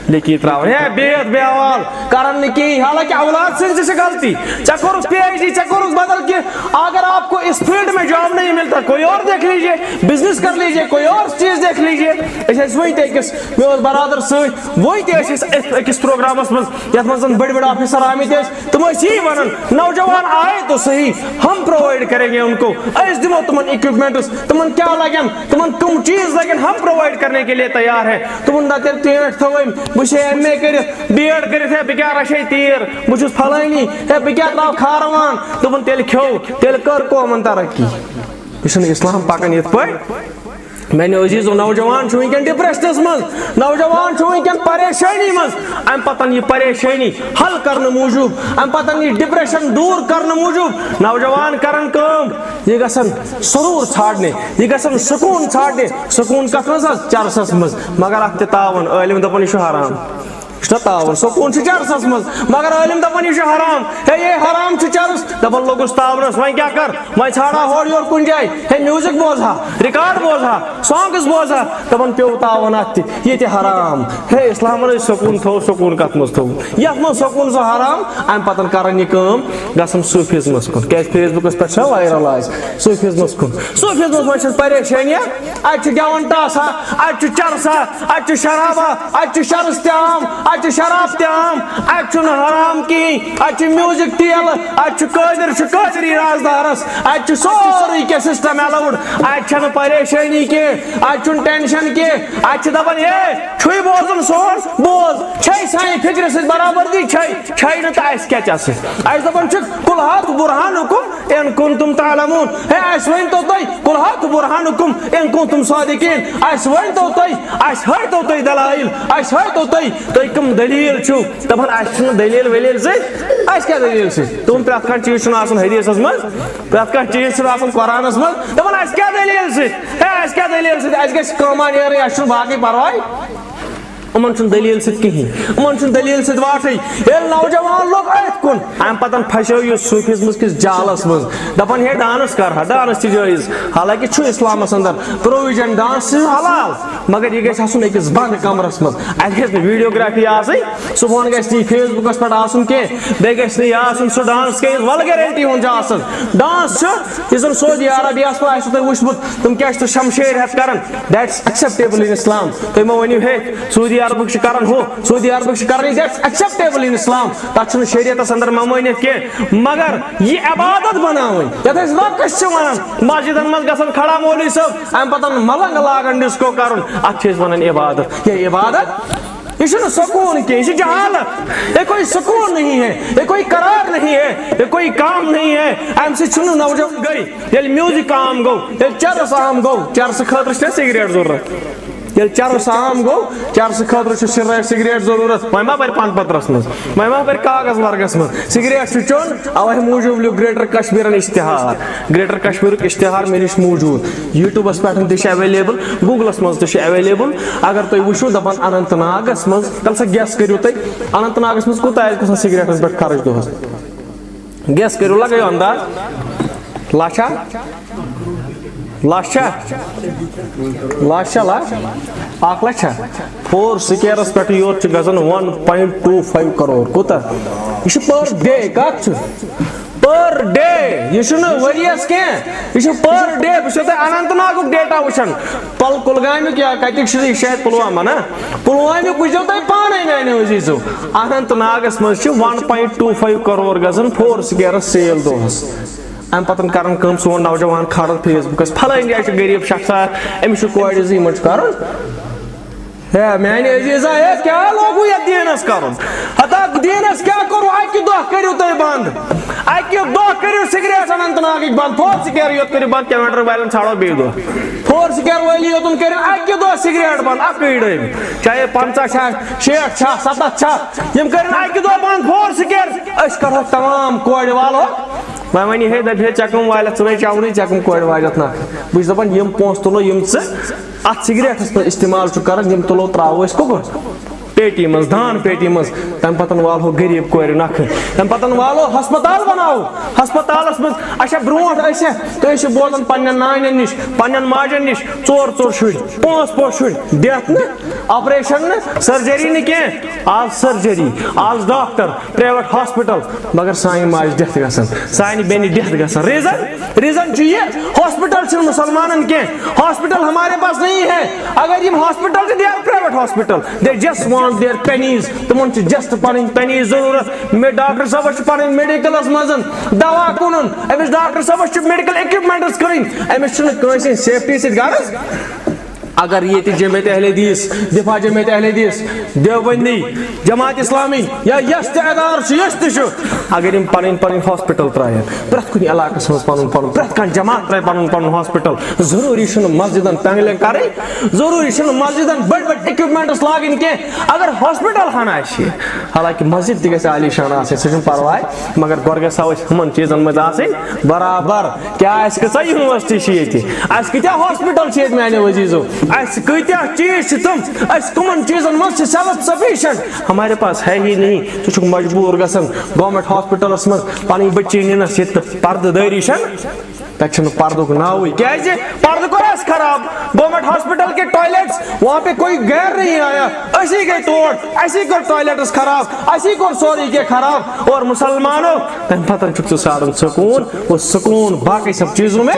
لیٚکی ترٛاوان۔ ہے، بے حال، بے حال، کَرَن نہٕ کِہیٖنۍ۔ حالانکہ اولاد سٕنٛز تہِ چھِ غلطی۔ ژےٚ کوٚرُتھ پی ایچ ڈی، ژےٚ کوٚرُتھ بدل کینٛہہ۔ اگر آپ کو اس فیلڈ میں جاب نہیں ملتا، کوئی اور دیکھ لیجیے، بزنس کر لیجیے، کوئی اور چیز دیکھ لیجیے۔ أسۍ ٲسۍ وٕنۍ تہِ أکِس، مےٚ اوس برادر سۭتۍ، وٕنۍ تہِ ٲسۍ أسۍ أکِس پروگرامَس منٛز، یَتھ منٛز زَن بٔڑۍ بٔڑۍ آفیسر آمٕتۍ ٲسۍ۔ تِم ٲسۍ یی وَنان، "نوجوان آئے تو صحیح، ہم پرووائڈ کریں گے ان کو۔" أسۍ دِمو تِمَن equipments، تِمَن کیٛاہ لَگن، تِمَن کٕم چیٖز لَگن، ہم پرووائڈ کرنے کے لیے تیار ہیں۔ تِمَن دَپ تیٚلہِ ٹینٛٹ تھٲوٕنۍ، بہٕ چھُسے ایم اے کٔرِتھ، بی ایڈ کٔرِتھ، ہے بہٕ کیٛاہ رَچھے تیٖر، بہٕ چھُس فلٲنی، ہے بہٕ کیٛاہ ترٛاوٕ کھارٕ وان۔ دوٚپُن، "تیٚلہِ کھیوٚو، تیٚلہِ کٔر قومَن ترقی۔" یہِ چھُنہٕ اسلام پَکان یِتھ پٲٹھۍ۔ میانیو عزیزو، نوجوان چھُ وٕنکیٚن ڈپریشنس منٛز، نوجوان چھُ وٕنکیٚن پریشٲنی منٛز۔ امہِ پتن یہِ پریشٲنی حل کرنہٕ موٗجوٗب، امہِ پتن یہِ ڈپریشن دوٗر کرنہٕ موٗجوٗب نوجوان کرن کٲم، یہِ گژھن سرور ژھانڈنہِ، یہِ گژھن سکوٗن ژھانڈنہِ۔ سکوٗن کتھ منٛز حظ؟ چرسس منٛز۔ مگر اتھ تہِ تاوان، عٲلم دپان یہِ چھُ حرام۔ یہِ چھُ تاوان، سکوٗن چھُ چرسس منٛز، مگر عٲلم دپان یہِ چھُ حرام۔ ہے، یہِ حرام چھُ چرس، دپان لوٚگُس تاونس، وۄنۍ کیٛاہ کر؟ وۄنۍ ژھانڈا ہورٕ یورٕ کُنہِ جایہِ، ہے، میوٗزک بوزہا، ریکارڈ بوزہا، سانگس بوزہا، دپان پیوٚو تاون اتھ تہِ، یہِ تہِ حرام۔ ہے، اسلامن ٲسۍ سکوٗن تھوٚو، سکوٗن کتھ منٛز تھوٚو؟ یتھ منٛز سکوٗن سُہ حرام، امہِ پتن کران یہِ کٲم، گژھان صوٗفیزمس کُن۔ کیٛازِ Facebook پٮ۪ٹھ چھا وایرل آز صوٗفیزمس کُن؟ صوٗفیزمس منٛز چھِ پریشٲنی، اتہِ چھُ گٮ۪وان ٹاسا، اتہِ چھُ چرسا، اتہِ چھُ شرابا، اتہِ چھُ شرس تہِ عام، چھِ شراب تہِ عام، اتہِ چھُنہٕ حرام کِہیٖنۍ، اتہِ چھُ میوٗزک تہِ یلہٕ، اتہِ چھُ قٲدر، چھُ قٲدری رازدارس، اتہِ چھُ سورُے کینٛہہ سسٹم الاؤڈ، اتہِ چھنہٕ پریشٲنی کینٛہہ، اتہِ چھُنہٕ ٹینشن کینٛہہ، اتہِ چھِ دپان، ہے، چھُے بوزُن سون، بوز، چھے سانہِ فکرِ سۭتۍ برابردی، چھے، چھے نہٕ تہٕ اسہِ کیٛاہ ژےٚ سۭتۍ؟ اسہِ دپان چھِ، قل هاتوا برهانکم ان کنتم تعلمون۔ ہے، اسہِ ؤنۍ تو تُہۍ، قل هاتوا برهانکم ان کنتم صادقین۔ اسہِ ؤنۍ تو تُہۍ، اسہِ ہٲوۍ تو تُہۍ دلائل، اسہِ ہٲوۍ تو تُہۍ، تُہۍ کٕم دلیل چھِو۔ دپان، اسہِ چھُنہٕ دلیل ولیل سۭتۍ، اسہِ کیٛاہ دلیل سۭتۍ؟ تِم پرٛٮ۪تھ کانٛہہ چیٖز چھُنہٕ آسان حدیثس منٛز، پرٛٮ۪تھ کانٛہہ چیٖز چھُنہٕ آسان قرآنس منٛز۔ دپان، اسہِ کیٛاہ دلیل سۭتۍ؟ ہے، اسہِ کیٛاہ دلیل سۭتۍ؟ اسہِ گژھِ کٲمہ نیرٕنۍ، اسہِ چھُنہٕ باقٕے پرواے۔ یِمن چھُنہٕ دلیل سۭتۍ کِہیٖنۍ، یِمن چھُنہٕ دلیل سۭتۍ واٹھٕے۔ ییٚلہِ نوجوان لوٚگ أتھۍ کُن، اَمہِ پتہٕ پھسیو یہِ صوٗفیزمس کِس جالس منٛز، دپان، ہے، ڈانس کرہا، ڈانس تہِ جٲیز، حالانکہ چھُ اسلامس اندر پروویجن، ڈانس چھُ حلال، مگر یہِ گژھِ آسُن أکِس بند کمرس منٛز۔ اتہِ گژھِ نہٕ ویڈیوگرافی آسٕنۍ، صبحن گژھِ نہٕ یہِ فیس بُکس پٮ۪ٹھ آسُن کینٛہہ، بیٚیہِ گژھِ نہٕ یہِ آسُن سُہ ڈانس کینٛہہ یُس ولگیرٹی ہُنٛد چھُ آسان۔ ڈانس چھُ، یُس زن سعودی عربیہ ہس منٛز آسِوٕ تۄہہِ وُچھمُت، تِم کیٛاہ چھِ تِم شمشیر ہٮ۪تھ کران، that's acceptable in Islam۔ تُہۍ مہ ؤنِو، ہے، سعودی عربٕکۍ چھِ کران ہُہ، سعودی عربٕکۍ چھِ کران یہِ، that's acceptable in Islam۔ تَتھ چھُنہٕ شریعتس اندر ممٲنِیت کینٛہہ۔ مگر یہِ عبادت بناوٕنۍ، یَتھ أسۍ رقص چھِ وَنان، مسجدن منٛز گژھان کھڑا مولوی صٲب، اَمہِ پتہٕ ملنگ لاگان ڈسکو کرُن، اَتھ چھِ أسۍ وَنان عبادت۔ یہِ عبادت، یہِ چھُنہٕ سکوٗن کینٛہہ، یہِ چھُ جہالت۔ یہ کوئی سکون نہیں ہے، یہ کوئی قرار نہیں ہے، یہ کوئی کام نہیں ہے۔ اَمہِ سۭتۍ چھُنہٕ نوجوان گٔے۔ ییٚلہِ میوٗزک عام گوٚو، ییٚلہِ چرس عام گوٚو، چرسہٕ خٲطرٕ چھِ تۄہہِ سگریٹ ضروٗرت۔ ییٚلہِ چرس عام گوٚو، چرسہٕ خٲطرٕ چھُ سگریٹ، سگریٹ ضروٗرت۔ وۄنۍ ما پرِ پن پترس منٛز، وۄنۍ ما پرِ کاغذ ورقس منٛز۔ سگریٹ چھُ چیوٚن، اوے موٗجوٗب لیوٚکھ گریٹر کشمیرن اشتہار۔ گریٹر کشمیرُک اشتہار مےٚ نِش موٗجوٗد۔ یوٗٹیوٗبس پٮ۪ٹھ تہِ چھُ ایویلیبل، گوٗگلس منٛز تہِ چھُ ایویلیبل۔ اگر تُہۍ وٕچھِو، دپان اننت ناگس منٛز، تیٚلہِ سا گیس کٔرِو تُہۍ، اننت ناگس منٛز کوٗتاہ آسہِ گژھان سگریٹس پٮ۪ٹھ خرٕچ دۄہس؟ گیس کٔرِو، لگٲیِو انداز۔ لچھا؟ لچھ چھا؟ لچھ چھا لچھ؟ اکھ لچھ چھا؟ فور سکیرس پٮ۪ٹھ یوت چھُ گژھان ون پوینٹ ٹو فایو کرور۔ کوٗتاہ؟ یہِ چھُ پر ڈے، کتھ چھُ؟ پر ڈے، یہِ چھُنہٕ ؤریس کینٛہہ، یہِ چھُ پر ڈے۔ بہٕ چھُسو تۄہہِ اننت ناگُک ڈیٹا وٕچھان، پل کُلگامیُک یا کتیُک چھُ یہِ؟ شاید پلوامہ نا؟ پلوامیُک وٕچھزیو تُہۍ پانے میانیو عزیزو، اننت ناگس منٛز چھِ ون پوینٹ ٹو فایو کرور گژھان فور سکیرس سیل دۄہس۔ امہِ پتہٕ کران کٲم، سون نوجوان کھالان فیس بُکس، فلٲنۍ جایہِ چھُ غریب شخص اکھ، أمِس چھُ کورِ زٕ، یِمن چھُ کرُن۔ ہے میانہِ عزیزا، ہے کیٛاہ لوگوُ یتھ دیٖنس کرُن؟ ہتا دیٖنس کیٛاہ کوٚروُ؟ اکہِ دۄہ کٔرِو تُہۍ بنٛد، اکہِ دۄہ کٔرِو سگریٹ اننت ناگٕکۍ بنٛد، فور سکیر یوت کٔرِو بنٛد، کیلنڈر والٮ۪ن ژھانڈو بیٚیہِ دۄہ۔ فور سکیر وٲلی یوتن کٔرِو اکہِ دۄہ سگریٹ بنٛد، اکٕے ڈٔبۍ، چاہے پنٛژاہ چھا، شیٹھ چھا، ستتھ چھا، یِم کٔرِن اکہِ دۄہ بنٛد فور سکیر۔ أسۍ کرہوکھ تمام کورِ والو۔ وۄنۍ ونہِ ہے، دپہِ ہے، ژےٚ کٕم والٮ۪تھ، ژٕ نے چاوُنٕے، ژےٚ کٕم کورِ والٮ۪تھ نکھٕ؟ بہٕ چھُس دپان، یِم پونٛسہٕ تُلو یِم ژٕ اتھ سگریٹس منٛز استعمال چھُکھ کران، یِم تُلو ترٛاوو أسۍ کُکُر؟ پیٹی منٛز، دان پیٹی منٛز۔ تمہِ پتہٕ والہو غریب کورِ نکھٕ، تمہِ پتہٕ والو ہسپتال بناوو۔ ہسپتالس منٛز، اچھا، برونٛٹھ ٲسۍ تُہۍ ٲسِو بوزان پننٮ۪ن نانٮ۪ن نِش، پننٮ۪ن ماجٮ۪ن نِش، ژور ژور شُرۍ، پانٛژھ پانٛژھ شُرۍ، ڈیتھ نہٕ، آپریشن نہٕ، سرجری نہٕ کینٛہہ۔ آز سرجری، آز ڈاکٹر، پرائیویٹ ہاسپٹل، مگر سانہِ ماجہِ ڈیتھ گژھان، سانہِ بیٚنہِ ڈیتھ گژھان۔ ریزن، ریزن چھُ یہِ، ہاسپٹل چھِنہٕ مسلمانن کینٛہہ، ہاسپٹل ہمارے پاس نہیں ہے۔ اگر یِم ہاسپٹل تہِ، they are private hospital, they just want their pennies، تِمن چھِ just پنٕنۍ پینیز ضروٗرت۔ مےٚ ڈاکٹر صٲبس چھُ پنٕنۍ میڈیکلس منٛز دوا کٕنُن، أمِس ڈاکٹر صٲبس چھُ میڈیکل اکوپمنٹس کٕنٕنۍ، أمِس چھُنہٕ کٲنٛسہِ ہٕنٛز سیفٹی سۭتۍ غرض۔ اگر ییٚتہِ جماعت اہل حدیث، دفاع جماعت اہل حدیث، دیوبندی، جماعت اسلامی یا یۄس تہِ ادارٕ چھُ، یۄس تہِ چھُ، اگر یِم پنٕنۍ پنٕنۍ ہاسپٹل ترٛاون، پرٛٮ۪تھ کُنہِ علاقس منٛز پنُن پنُن، پرٛٮ۪تھ کانٛہہ جماعت ترٛاوِ پنُن پنُن ہاسپٹل، ضروٗری چھُنہٕ مسجدن پینلنگ کرٕنۍ، ضروٗری چھُنہٕ مسجدن بٔڑۍ بٔڑۍ اکوپمنٹس لاگٕنۍ کینٛہہ۔ اگر ہاسپٹل ہن آسہِ، حالانکہ مسجد تہِ گژھِ عالی شان آسٕنۍ، سُہ چھُنہٕ پرواے، مگر گۄڈٕ گژھِ ہا أسۍ ہُمن چیٖزن منٛز آسٕنۍ برابر۔ کیٛاہ، اَسہِ کۭژاہ یونیورسٹی چھِ ییٚتہِ؟ اَسہِ کۭتیٛاہ ہاسپٹل چھِ ییٚتہِ، میانیو عزیزو؟ اَسہِ کۭتیٛاہ چیٖز چھِ تِم؟ أسۍ کٕمن چیٖزن منٛز چھِ سیلف سفیشنٹ؟ ہمارے پاس ہے ہی نہیں۔ ژٕ چھُکھ مجبوٗر گژھان گورمنٹ ہاسپٹلس منٛز پنٕنۍ بچی نِنس، ییٚتہِ نہٕ پردٕ دٲری چھنہٕ، تتہِ چھُنہٕ پردُک ناوٕے۔ کیٛازِ؟ پردٕ کوٚر اَسہِ خراب۔ گورنمنٹ ہاسپٹل کے ٹوائلٹس، وہاں پہ کوئی غیر نہیں آیا، اسی گئے تور، اسی کوٚر ٹوائلٹس خراب، اسی کوٚر سورُے کینٛہہ خراب۔ اور مسلمانو، تمہِ پتہٕ چھُکھ ژٕ ژھانڈان سکوٗن، وہ سکوٗن باقی سب چیزوں میں۔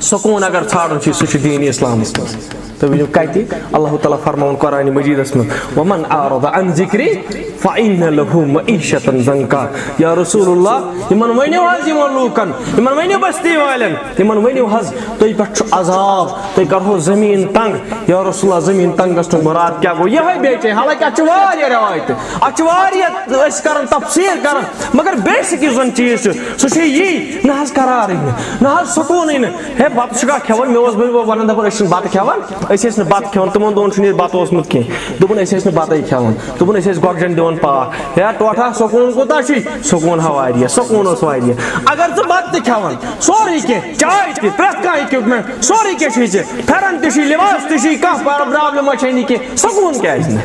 سکوٗن اگر ژھانٛڈُن چھُ، سُہ چھُ دیٖنِ اِسلامَس منٛز۔ تُہۍ ؤنِو کَتہِ؟ اللہ تعالیٰ فرماوُن قرآنِ مجیٖدَس منٛز، "ومن اعرض عن ذکری فإن له معیشة ضنکا۔" یا رسول اللہ، یِمَن ؤنِو حظ، یِمَن لوٗکَن، یِمَن ؤنِو بستی والٮ۪ن، یِمَن ؤنِو حظ، تُہۍ پٮ۪ٹھ چھُ عذاب، تُہۍ کَرہو زٔمیٖن تنٛگ۔ یا رسول اللہ، زٔمیٖن تنٛگَس چھُ مُراد کیٛاہ گوٚو؟ یِہوٚے بیٚیہِ چھے، حالانکہِ اَتھ چھِ واریاہ رٮ۪وایتہٕ، اَتھ چھِ واریاہ، أسۍ کَران تفسیٖر کَران، مگر بیسِک یُس زَن چیٖز چھُ، سُہ چھُ یی، نہ حظ قرارٕے نہٕ، نہ حظ سکوٗنٕے نہٕ۔ ہے، بَتہٕ چھُکھا کھٮ۪وان؟ مےٚ اوس بٔڈۍ بَب وَنان، دَپان، "أسۍ چھِنہٕ بَتہٕ کھٮ۪وان، أسۍ ٲسۍ نہٕ بَتہٕ کھٮ۪وان۔" تِمَن دۄہَن چھُنہٕ ییٚتہِ بَتہٕ اوسمُت کینٛہہ۔ دوٚپُن، "أسۍ ٲسۍ نہٕ بَتَے کھٮ۪وان۔" دوٚپُن، "أسۍ ٲسۍ گۄگجَن دِوان پاکھ۔" ہے، ٹوٹھا، سکوٗن کوٗتاہ چھُے؟ سکوٗن ہا واریاہ، سکوٗن اوس واریاہ۔ اگر ژٕ بَتہٕ تہِ کھٮ۪وان، سورُے کینٛہہ، چاے تہِ، پرٛٮ۪تھ کانٛہہ equipment، سورُے کینٛہہ چھُے ژےٚ، پھٮ۪رَن تہِ چھُے، لباس تہِ چھُے، کانٛہہ پرٛابلِما چھے نہٕ کینٛہہ، سکوٗن کیٛازِ نہٕ؟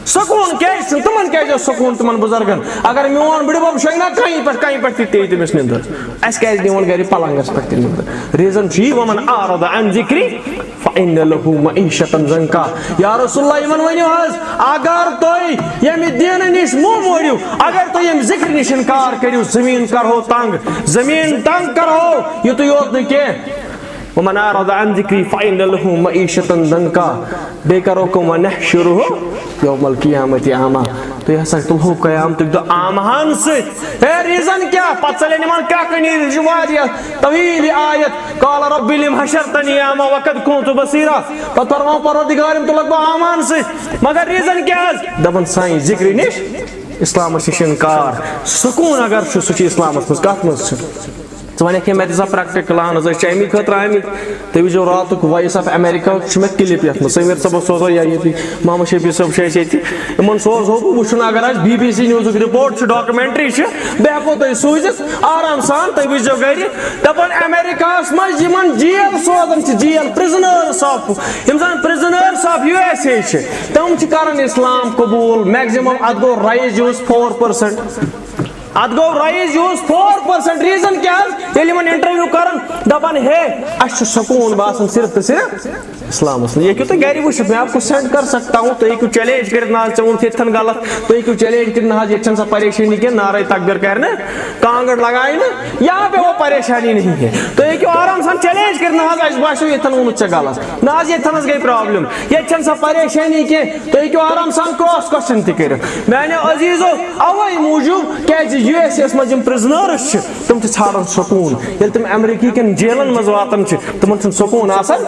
سکوٗن کیٛازِ چھُنہٕ؟ تِمَن کیٛازِ اوس سکوٗن، تِمَن بُزرگَن؟ اگر میون بٕڈِبَب شۄنٛگہِ نا کَنہِ پٮ۪ٹھ، کَنہِ پٮ۪ٹھ تہِ پیٚیہِ تٔمِس نِندٕر۔ اَسہِ کیٛازِ دِوان گَرِ پَلنٛگَس پٮ۪ٹھ تہِ نِندٕر؟ Reason چھُ یہِ، "ومن اعرض عن ذکری فإن له معیشة ضنکا۔" یا رسول اللہ، یِمَن ؤنِو حظ، اگر تُہۍ ییٚمہِ دیٖنہٕ نِش مُہ موٗرِو، اگر تُہۍ ییٚمہِ ذِکرِ نِش اِنکار کٔرِو، زٔمیٖن کَرہو تنٛگ، زٔمیٖن تنٛگ کَرہو، یُتُے یوت نہٕ کینٛہہ، "ومن اعرض عن ذکری فإن له معیشة ضنکا۔" بیٚیہِ کَرو کٲم، "ونحشرہ یوم القیامۃ اعمی۔" تُہۍ ہسا تُلہو قیامتُک دۄہ اعمہن سۭتۍ۔ ہے، reason کیٛاہ؟ پَتہٕ ژَلن یِمَن کرٛٮ۪کھ نیٖرِتھ، یہِ چھِ واریاہ طویل یہِ آیت۔ "قال رب لم حشرتنی اعمی وقد کنت بصیرا۔" پَتہٕ فرماوان، "پروردگار، یِم تُلَکھ بہٕ اعمہن سۭتۍ۔" مگر reason کیٛاہ حظ؟ دَپان، سانہِ ذِکرِ نِش، اِسلامَس نِش اِنکار۔ سکوٗن اگر چھُ، سُہ چھُ اِسلامَس منٛز۔ کَتھ منٛز چھُ؟ ژٕ وَنکھ ہے، مےٚ دِ سا practical اَہَن حظ، أسۍ چھِ اَمی خٲطرٕ آمٕتۍ۔ تُہۍ وٕچھزیو راتُک Voice of America چھُ مےٚ clip یَتھ منٛز، سٔمیٖر صٲبَس سوزو یا ییٚتی محمد شفیع صٲب چھُ اَسہِ ییٚتہِ، یِمَن سوزہو بہٕ وٕچھُن۔ اگر اَسہِ BBC Newsُک report چھُ، documentary چھِ، بہٕ ہٮ۪کو تۄہہِ سوٗزِتھ آرام سان، تُہۍ وٕچھزیو گَرِ۔ دَپان اَمریکاہَس منٛز یِمَن جیل سوزان چھِ، جیل، prisoners of، یِم زَن prisoners of USA چھِ، تِم چھِ کَران اِسلام قبوٗل۔ Maximum، اَتھ گوٚو rise یُس four percent۔ اتھ گوٚو rise یُس four percent۔ Reason کیٛاہ حظ؟ ییٚلہِ یِمن interview کران، دپان، "ہے، اسہِ چھُ سکوٗن باسان صرف تہٕ صرف اسلامس منٛز۔" یہِ ہیٚکِو تُہۍ گرِ وٕچھِتھ، میں آپ کو send کر سکتا ہوں۔ تُہۍ ہیٚکِو challenge کٔرِتھ، "نہ حظ، ژےٚ ووٚنُتھ یِتھ کٔنۍ غلط۔" تُہۍ ہیٚکِو challenge کٔرِتھ، "نہ حظ، ییٚتہِ چھَنہٕ سۄ پریشٲنی کینٛہہ، نعرے تکبیر کرِ نہٕ، کانٛگٕر لگایہِ نہٕ، یہاں پہ وہ پریشانی نہیں ہے۔" تُہۍ ہیٚکِو آرام سان challenge کٔرِتھ، "نہ حظ، اسہِ باسیٚو ییٚتٮ۪ن ووٚنُتھ ژےٚ غلط، نہ حظ، ییٚتٮ۪ن حظ گٔے problem، ییٚتہِ چھَنہٕ سۄ پریشٲنی کینٛہہ۔" تُہۍ ہیٚکِو آرام سان cross question تہِ کٔرِتھ۔ میانیو عزیزو، اوے موٗجوٗب، کیازِ USA یس منٛز یِم prisoners چھِ، تِم چھِ ژھانڈان سکوٗن۔ ییٚلہِ تِم امریکی کٮ۪ن جیلن منٛز واتان چھِ، تِمن چھُنہٕ سکوٗن آسان،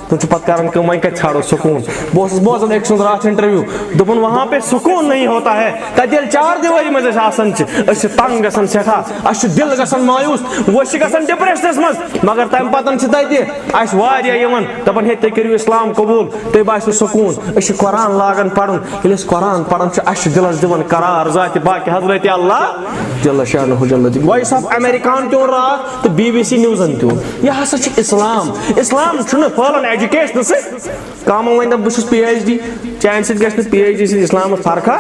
تِم چھِ پتہٕ کران کٲم، وۄنۍ کتہِ ژھانڈو سکوٗن؟ بہٕ اوسُس بوزان أکۍ سُنٛد راتھ interview، دوٚپُن، "وہاں پہ سکوٗن نہیں ہوتا ہے۔" تتہِ ییٚلہِ چار دیوٲری منٛز أسۍ آسان چھِ، أسۍ چھِ تنگ گژھان سٮ۪ٹھاہ، اسہِ چھُ دِل گژھان مایوٗس، أسۍ چھِ گژھان depression منٛز، مگر تمہِ پتہٕ چھِ تتہِ اسہِ واریاہ یِوان، دپان، "ہے، تُہۍ کٔرِو اسلام قبوٗل۔" تُہۍ باسیو سکوٗن۔ أسۍ چھِ قرآن لاگان پرُن۔ ییٚلہِ أسۍ قرآن پران چھِ، اَسہِ چھُ دِلس دِوان قرار ذاتِ پاکِ حضرت اللہ جل شانہ جل۔ Voice of America ہن تہِ ووٚن راتھ تہٕ BBC News ہن تہِ ووٚن۔ یہِ ہسا چھُ اسلام۔ اسلام چھُنہٕ پھٲلان education سۭتۍ۔ کانٛہہ ما وَنہِ، دَپہِ، "بہٕ چھُس PhD، چانہِ سۭتۍ گژھِ نہٕ PhD سۭتۍ اسلامس فرقا؟"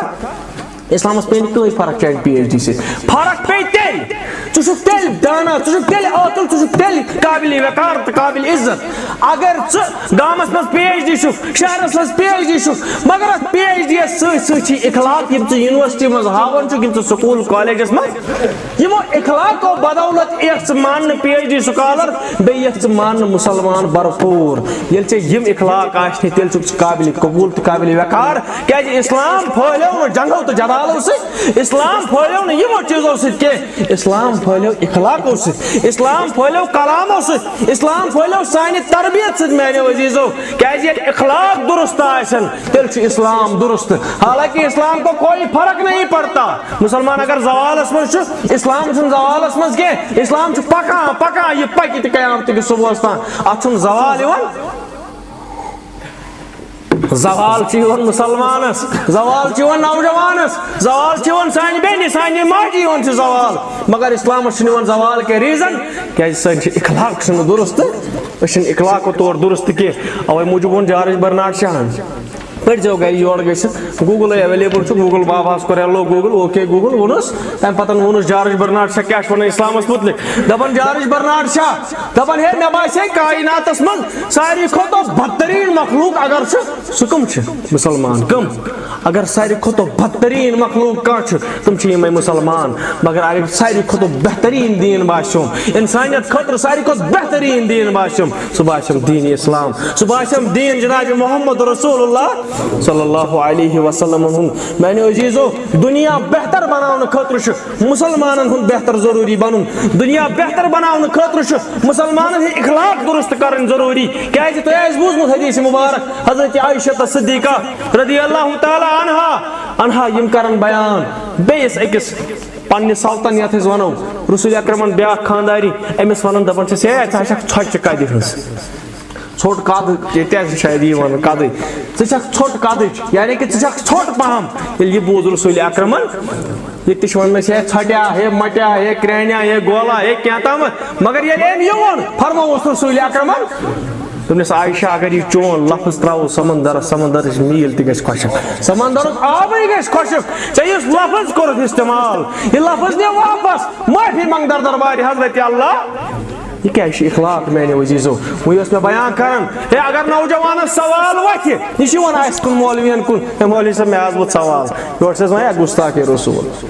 اسلامس پیٚیہِ نہٕ کٕہٕنۍ فرق چانہِ PhD سۭتۍ۔ فرق پیٚیہِ تیٚلہِ۔ ژٕ چھُکھ تیٚلہِ دانا، ژٕ چھُکھ تیٚلہِ عٲقل، ژٕ چھُکھ تیٚلہِ قابلِ وقار تہٕ قابلِ عزت۔ اگر ژٕ گامس منٛز PhD چھُکھ، شہرس منٛز PhD چھُکھ، مگر اتھ PhD یس سۭتۍ سۭتۍ چھِ اخلاق، یِم ژٕ university منٛز ہاوان چھُکھ، یِم ژٕ school collegeس منٛز، یِمو اخلاقو بدولت یِکھ ژٕ ماننہٕ PhD scholar، بیٚیہِ یِکھ ژٕ ماننہٕ مسلمان بھرپوٗر۔ ییٚلہِ ژےٚ یِم اخلاق آسہِ نہٕ، تیٚلہِ چھُکھ ژٕ قابلِ قبوٗل تہٕ قابلِ وقار۔ کیازِ اسلام پھٲلیو نہٕ جنگو تہٕ جدالو سۭتۍ، اسلام پھٲلیو نہٕ یِمو چیٖزو سۭتۍ کینٛہہ، اسلام پھٲلیو اخلاقو سۭتۍ، اسلام پھٲلیو کلامو سۭتۍ، اسلام پھٲلیو سانہِ تربیت سۭتۍ، میانیو عزیزو۔ کیازِ ییٚلہِ اخلاق درست آسن، تیٚلہِ چھُ اسلام درست۔ حالانکہ اسلام کو کوئی فرق نہیں پڑتا، مسلمان اگر زوالس منٛز چھُ، اسلام چھُنہٕ زوالس منٛز کینٛہہ، اسلام چھُ پکان پکان، یہِ پکہِ تہِ قیامتہٕ کِس صبحس تام، اتھ چھُنہٕ زوال یِوان۔ زوال چھُ یِوان مُسلمانَس، زوال چھُ یِوان نوجوانَس، زوال چھُ یِوان سانہِ بیٚنہِ، سانہِ ماجہِ یِوان چھُ زوال، مگر اِسلامَس چھُنہٕ یِوان زوال کینٛہہ۔ Reason؟ کیٛازِ سٲنۍ چھِ اخلاق چھِنہٕ درست، أسۍ چھِنہٕ اخلاقو طور درست کینٛہہ۔ اَوَے موٗجوٗب ووٚن جارج برنارڈ شاہَن، کٔڑۍ زیو گرِ یورٕ گٔژھِتھ۔ Google-ے available چھُ، Google باباہَس کوٚر ہیلو Google، اوکے Google ووٚنُس۔ تَمہِ پَتہٕ ووٚنُس جارج برنارڈ شاہ کیٛاہ چھُ وَنان اِسلامَس مُتعلِق۔ دَپان جارج برنارڈ شاہ، دَپان ہے مےٚ باسے کائناتَس منٛز ساروی کھۄتہٕ بدتریٖن مخلوق اگر چھُ، سُہ کٕم چھِ؟ مُسلمان۔ کٕم؟ اگر ساروی کھۄتہٕ بدتریٖن مخلوق کانٛہہ چھُ، تِم چھِ یِمَے مُسلمان۔ مگر اگر ساروی کھۄتہٕ بہتریٖن دیٖن باسیوم، اِنسانیت خٲطرٕ ساروی کھۄتہٕ بہتریٖن دیٖن باسیوم، سُہ باسیوم دیٖن اسلام، سُہ باسیوم دیٖن جناب محمد رسول اللہ صلی اللہ علیہ وسلم ہُنٛد۔ میانیو عزیزو، دُنیا بہتر بناونہٕ خٲطرٕ چھُ مُسلمانن ہُنٛد بہتر ضروٗری بنُن۔ دُنیا بہتر بناونہٕ خٲطرٕ چھُ مُسلمانن ہٕنٛدۍ اخلاق درست کرٕنۍ ضروٗری۔ کیازِ تۄہہِ آسہِ بوٗزمُت حدیث مبارک حضرت عائشہ صدیقہ رضی اللہ تعالیٰ عنہا، عنہا یِم کرن بیان بیٚیِس أکِس پننہِ سلطن یتھ أسۍ ونو، رسول اکرمن بیاکھ خانداری، أمِس ونان دپان چھِس، "ہے، ژٕ ہا چھکھ ژھۄچہِ کدِ ہٕنٛز، ژھوٚٹ کدٕچ"، ییٚتہِ تہِ آسہِ شاید یی ونان کدٕچ، "ژٕ چھکھ ژھوٚٹ کدٕچ"، یعنی کہِ ژٕ چھکھ ژھوٚٹ پہم۔ ییٚلہِ یہِ بوٗز رسول اکرمن، ییٚتہِ تہِ چھِ ونان أسۍ، "ہے ژھۄٹیا، ہے مٹیا، ہے کرٛہنیا، ہے گولا، ہے کینٛہہ تامتھ"، مگر ییٚلہِ أمۍ یہِ ووٚن، فرمووُس رسول اکرمن، دوٚپنَس، "عائشہ، اگر یہِ چون لفظ ترٛاوو سمندرس، سمندرٕچ میٖل تہِ گژھِ خۄشک، سمندرُک آبٕے گژھِ خۄشک۔ ژےٚ یُس لفظ کوٚرُتھ استعمال، یہِ لفظ نہِ واپس، معٲفی منٛگ در دربارِ حضرت اللہ۔" یہِ کیٛاہ چھُ اخلاق میانیو عزیزو؟ وۄنۍ اوس مےٚ بیان کران، ہے، اگر نوجوانس سوال وۄتھِ، یہِ چھُ یِوان آسہِ کُن مولوین کُن، "ہے مولوی صٲب، مےٚ حظ ووٚتھ سوال"، یورٕ چھِ أسۍ وَنان، "ہے، گستاخ رسول"۔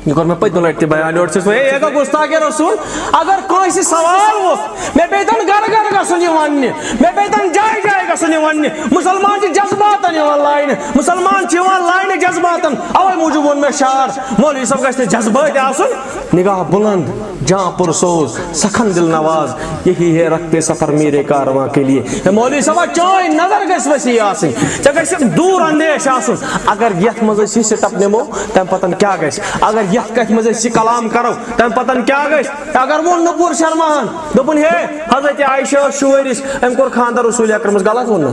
یہِ کوٚر مےٚ پٔتمہِ لٹہِ تہِ بیان، یورٕ چھُس بہٕ، ہے، یہِ گوٚو گستاخ رسول۔ اگر کٲنٛسہِ سوال ووٚتھ، مےٚ پیٚیہِ تَن گرٕ گرٕ گژھُن یہِ وننہِ، مےٚ پیٚیہِ تَن جایہِ جایہِ گژھُن یہِ وننہِ۔ مُسلمان چھِ جذباتن یِوان لاینہٕ، مُسلمان چھِ یِوان لاینہٕ جذباتن۔ اوے موٗجوٗب ووٚن مےٚ شعر، مولوی صٲب گژھِ نہٕ جذبٲتۍ آسُن، نگاہ بلند، جاں پر سوز، سخن دل نواز، یہی ہے رکھتے سفر میرے کارواں کے لیے۔ ہے مولوی صٲبا، چٲنۍ نظر گژھِ وسیع آسٕنۍ، ژےٚ گژھِ دوٗر اندیش آسُن۔ اگر یتھ منٛز أسۍ یہِ سٹپ نِمو، تمہِ پتن کیٛاہ گژھِ؟ اگر یتھ کتھِ منٛز أسۍ یہِ کلام کرو، تمہِ پتن کیٛاہ گژھِ؟ اگر ووٚن نُپوٗر شرماہن، دوٚپُن، "ہے، حضرت عائشہ ٲس شُرۍ ؤرِش، أمۍ کوٚر خانٛدر رسول اکرمس"، غلط ووٚن نہ؟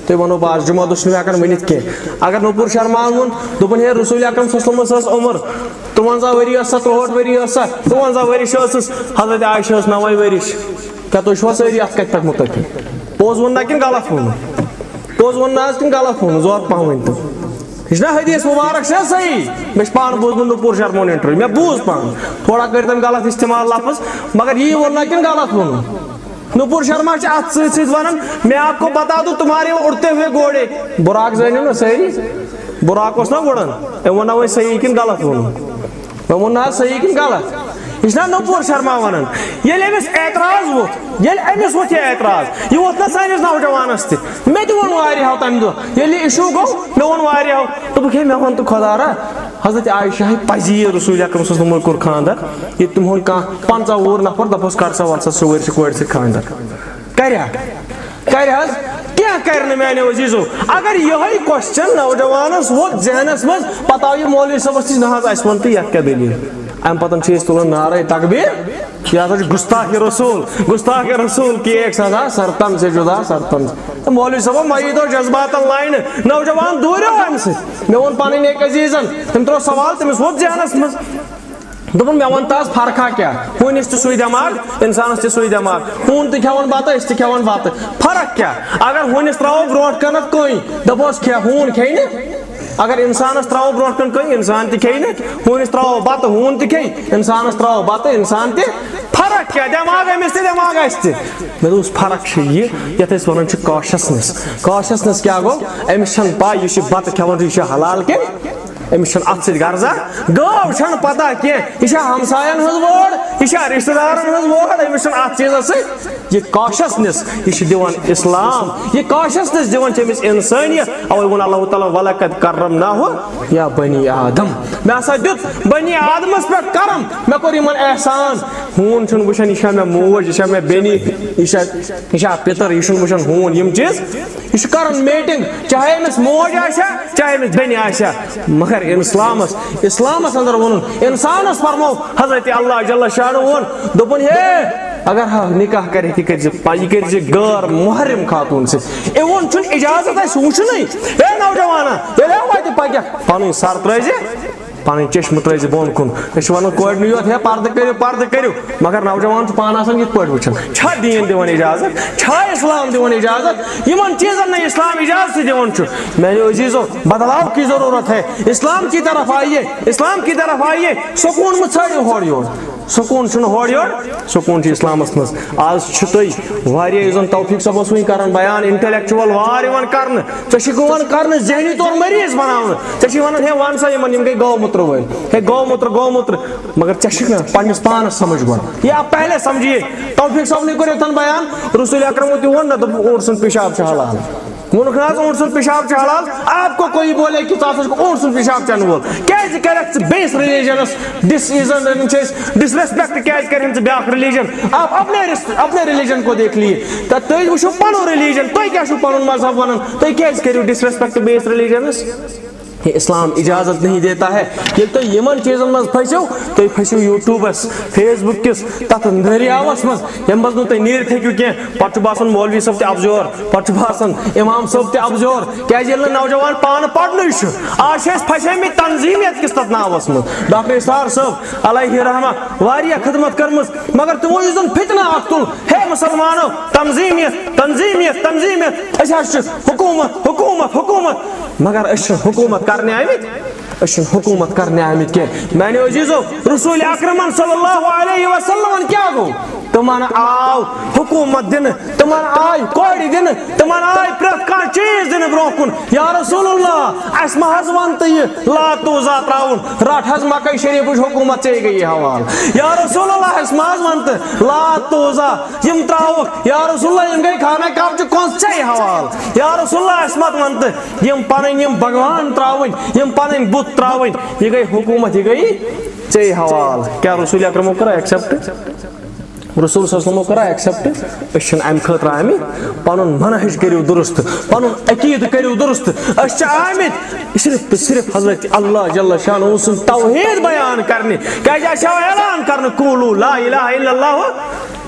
تُہۍ ونو، بعض جمعہ دۄہ چھُنہٕ ہٮ۪کان ؤنِتھ کینٛہہ۔ اگر نُپوٗر شرماہن ووٚن، دوٚپُن، "ہے، رسول اکرم صلی اللہ علیہ وسلمس ٲس عمر تُرٛونٛزاہ ؤری ٲس سا، ترٛوہٲٹھ ؤری ٲس سا، تُرٛونٛزاہ ؤرِش ٲسٕس، حضرت عائشہ ٲس نَوَے ؤرِش"؟ کیٛاہ تُہۍ چھِوا سٲری اَتھ کَتھِ پٮ۪ٹھ مُتفِق؟ پوٚز ووٚن نا کِنہٕ غلط ووٚن؟ پوٚز ووٚن نا حظ کِنہٕ غلط ووٚن؟ زورٕ پَہَم ؤنۍ تو۔ یہِ چھُنہ حدیث مُبارک چھُنہ صحیح؟ مےٚ چھُ پانہٕ بوٗزمُت نُپوٗر شرمون انٹرویو، مےٚ بوٗز پانہٕ۔ تھوڑا کٔرۍ تٔمۍ غلط استعمال لفظ، مگر یی ووٚن نا کِنہٕ غلط ووٚنُن؟ نُپوٗر شرما چھِ اَتھ سۭتۍ سۭتۍ وَنان، "میں آپ کو بتا دوں، تمہارے اڑتے ہوئے گھوڑے۔" بُراک زٲنِو نا سٲری؟ بُراک اوس نا وُڑان؟ أمۍ ووٚن نا وۄنۍ صحیح کِنہٕ غلط ووٚنُن؟ وۄنۍ ووٚن نہ حظ صحیح کِنہٕ غلط؟ یہِ چھُنہ نُپوٗر شرما وَنان۔ ییٚلہِ أمِس اعتراض ووٚتھ، ییٚلہِ أمِس ووٚتھ یہِ اعتراض، یہِ ووٚتھ نہ سٲنِس نوجوانَس تہِ۔ مےٚ تہِ ووٚن واریاہو تَمہِ دۄہ، ییٚلہِ یہِ issue گوٚو، مےٚ ووٚن واریاہو، دوٚپُکھ، "ہے، مےٚ وَن تہٕ خۄدا را، حضرت عائشہ ہٕے پَزی یہِ رسول اکرم صلی اللہ علیہ وسلم کوٚر خانٛدر، ییٚتہِ تِمَن کانٛہہ پنٛژاہ وُہُر نفر دَپوس، کر سا وَل سا سُہ ؤرۍ سُہ کورِ سۭتۍ خانٛدر۔ کریا؟" کرِ حظ؟ کینٛہہ کرِ نہٕ میانیو عزیزو۔ اگر یِہوٚے question نوجوانس ووت ذہنس منٛز، پتہٕ آو یہِ مولوی صٲبس نِش، "نہ حظ، اَسہِ ووٚن تہٕ یَتھ کیٛاہ دٔلیٖل؟" اَمہِ پتہٕ چھِ أسۍ تُلان نعرے تکبیٖر، یہِ ہسا چھُ گستاخ رسول، گستاخ رسول کی ایک سزا سرتن سے جدا سرتن۔ تہٕ مولوی صٲبو، مہ یی تو جذباتن لاینہٕ، نوجوان دوٗریو اَمہِ سۭتۍ۔ مےٚ ووٚن پنٕنۍ أکۍ عزیزن، تٔمۍ ترٛوو سوال، تٔمِس ووت ذہنس منٛز۔ دوٚپُن، "مےٚ وَن تہٕ حظ فرقا کیٛاہ؟ ہوٗنِس تہِ سُے دٮ۪ماغ، اِنسانَس تہِ سُے دٮ۪ماغ۔ ہوٗن تہِ کھٮ۪وان بَتہٕ، أسۍ تہِ کھٮ۪وان بَتہٕ۔ فرق کیٛاہ؟ اگر ہوٗنِس ترٛاوو برونٛٹھ کَنَتھ کٔنۍ، دَپوس، 'کھےٚ، ہوٗن کھیٚیہِ نہٕ.' اگر اِنسانَس ترٛاوو برونٛٹھ کَنہِ کٔنۍ، اِنسان تہِ کھیٚیہِ نہٕ۔ ہوٗنِس ترٛاوو بَتہٕ، ہوٗن تہِ کھیٚیہِ۔ اِنسانَس ترٛاوو بَتہٕ، اِنسان تہِ۔" فرق کیٛاہ؟ دٮ۪ماغ أمِس تہِ، دٮ۪ماغ اَسہِ تہِ۔ مےٚ دوٚپُس، فرق چھِ یہِ، یَتھ أسۍ وَنان چھِ consciousness۔ Consciousness کیٛاہ گوٚو؟ أمِس چھَنہٕ پَے، یہِ چھِ بَتہٕ کھٮ۪وان، یہِ چھِ حلال کِنہٕ أمِس چھُنہٕ اَتھ سۭتۍ غرضا۔ گٲو چھَنہٕ پَتہ کینٛہہ، یہِ چھا ہمساین ہٕنٛز وٲر، یہِ چھا رِشتہٕ دارَن ہٕنٛز وٲر، أمِس چھُنہٕ اَتھ چیٖزَس سۭتۍ۔ یہِ consciousness، یہِ چھِ دِوان اِسلام، یہِ consciousness دِوان چھِ أمِس اِنسٲنیت۔ اَوَے ووٚن اللہ تعالیٰ، "وَلَقَدْ كَرَّمْنَا بَنِي آدَمَ"۔ مےٚ ہسا دیُت بنی آدمَس پٮ۪ٹھ کرم، مےٚ کوٚر یِمَن احسان۔ ہوٗن چھُنہٕ وٕچھان، یہِ چھا مےٚ موج، یہِ چھا مےٚ بیٚنہِ، یہِ چھا، یہِ چھا پِتٕر، یہِ چھُنہٕ وٕچھان ہوٗن۔ یِم چیٖز یہِ چھُ کران میٹنگ، چاہے أمِس موج آسہِ ہا، چاہے أمِس بیٚنہِ آسہِ ہا۔ مگر اِسلامس، اِسلامس اندر ووٚنُن، اِنسانس فرموو حضرت اللہ جل شانہ ووٚن، دوٚپُن، ہے، اگر ہا نکاح کرِ، یہِ کٔرۍ زِ، یہِ کٔرۍ زِ غٲر محرم خاتون سۭتۍ۔ یِوان چھُنہٕ اجازت اَسہِ وٕچھُنٕے۔ ہے نوجوانا، ییٚلہِ ہا وَتہِ پککھ، پنٕنۍ سر ترٲے زِ۔ پنٕنۍ چشمہٕ ترٲوزِ بۄن کُن۔ أسۍ چھِ ونان کورِ نہٕ یوت، ہے، پردٕ کٔرِو، پردٕ کٔرِو، مگر نوجوان چھُ پانہٕ آسان یِتھ پٲٹھۍ وٕچھان۔ چھا دیٖن دِوان اجازت؟ چھا اسلام دِوان اجازت؟ یِمن چیٖزن نہٕ اسلام اجازت دِوان چھُ۔ میانیو عزیزو، بدلاؤ کی ضرورت ہے۔ اسلام کی طرف آئیے، اسلام کی طرف آئیے۔ سکوٗن مہٕ ژھٲرِو ہورٕ یورٕ۔ سکوٗن چھُنہٕ ہورٕ یورٕ، سکوٗن چھُ اسلامس منٛز۔ آز چھِ تُہۍ واریاہ، یُس زن توفیق صٲب اوس وٕنۍ کران بیان، intellectual war یِوان کرنہٕ۔ ژےٚ چھِکھ یِوان کرنہٕ ذہنی طور مریض بناونہٕ۔ ژےٚ چھِ ونان، ہے، ون سا یِمن، یِم گٔے گو مُترٕ وٲلۍ۔ ہے، گو مُترٕ، گو مُترٕ۔ مگر ژےٚ چھِکھ نہ پننِس پانس سمجھ گۄڈٕ۔ یہ آپ پہلے سمجھیے۔ توفیق صٲبنٕے کوٚر یوٚتن بیان، رسول اکرمو تہِ ووٚن نہ، دوٚپُن، اوٗنٹ سُنٛد پِشاب چھُ حلال۔ ووٚنُکھ نہ حظ، اوٗنٹ سُنٛد پِشاب چھُ حلال۔ آپ کو کوئی بولے کہ ژٕ ہسا چھُکھ اوٗنٹ سُنٛد پِشاب چٮ۪نہٕ وول؟ کیازِ کرکھ ژٕ بیٚیِس religion-س dis-، یہِ زن چھِ أسۍ disrespect، کیازِ کرِہن ژٕ بیٛاکھ religion؟ آپ اپنے رس-، اپنے religion کو دیکھ لیے۔ تہٕ تُہۍ وٕچھِو پنُن religion، تُہۍ کیٛاہ چھِو پنُن مذہب ونان؟ تُہۍ کیازِ کٔرِو disrespect بیٚیِس religion-س؟ یہ اسلام اجازت نہیں دیتا ہے۔ ییٚلہِ تُہۍ یِمن چیٖزن منٛز پھٔسِو، تُہۍ پھٔسِو YouTube-س، Facebook-کِس تتھ دٔریاوس منٛز، ییٚمہِ منٛز نہٕ تُہۍ نیٖرِتھ ہیٚکِو کینٛہہ۔ پتہٕ چھُ باسان مولوی صٲب تہِ ابزور، پتہٕ چھُ باسان امام صٲب تہِ ابزور۔ کیازِ ییٚلہِ نہٕ نوجوان پانہٕ پرنُے چھُ، آز چھِ أسۍ پھسیمٕتۍ تنظیمیت کِس تتھ ناوس منٛز۔ ڈاکٹر اسرار صٲب علیہ رحمہ واریاہ خدمت کٔرمٕژ، مگر تِمو یُس زن فتنہٕ اکھ تُل، ہے مسلمانو، تنظیمیت، تنظیمیت، تنظیمیت، أسۍ حظ چھِ حکومت، حکومت، حکومت، مگر أسۍ چھِنہٕ حکومت کرنہِ آمٕتۍ، أسۍ چھِنہٕ حکومت کرنہِ آمٕتۍ کینٛہہ۔ میانیو عزیزو، رسول اکرمن صلی اللہ علیہ وسلمن کیٛاہ گوٚو؟ تِمن آو حکومت دِنہٕ، تِمن آے کورِ دِنہٕ، تِمن آے پرٛٮ۪تھ کانٛہہ چیٖز دِنہٕ برونٛہہ کُن۔ یا رسول اللہ، اَسہِ ما حظ وَن تہٕ یہِ لات تہٕ عزا ترٛاوُن؟ رَٹ حظ مکے شریٖفٕچ حکومت، ژےٚ گٔیی حوالہٕ۔ یا رسول اللہ، اَسہِ ما حظ وَن تہٕ لات تہٕ عزا یِم ترٛاوُکھ؟ یا رسول اللہ، یِم گٔے خانہ کعبچہِ کۄنٛز، ژےٚ حوالہٕ۔ یا رسول اللہ، اَسہِ ما وَن تہٕ یِم پنٕنۍ یِم بھگوان ترٛاوٕنۍ، یِم پنٕنۍ بُت ترٛاوٕنۍ، یہِ گٔے حکوٗمت، یہِ گٔے ژےٚ حوالہٕ۔ کیٛاہ رسول اکرمو کٔرا accept؟ رسول صلی اللہ علیہ وسلمو کٔرا accept؟ أسۍ چھِنہٕ اَمہِ خٲطرٕ آمٕتۍ۔ پنُن منہج کٔرِو درست، پنُن عقیٖدٕ کٔرِو درست۔ أسۍ چھِ آمٕتۍ صرف تہٕ صرف حضرت اللہ جل شانہ سُنٛد توحیٖد بیان کرنہِ۔ کیٛازِ اَسہِ آو اعلان کرنہٕ، "قولوا لا الہ الا اللہ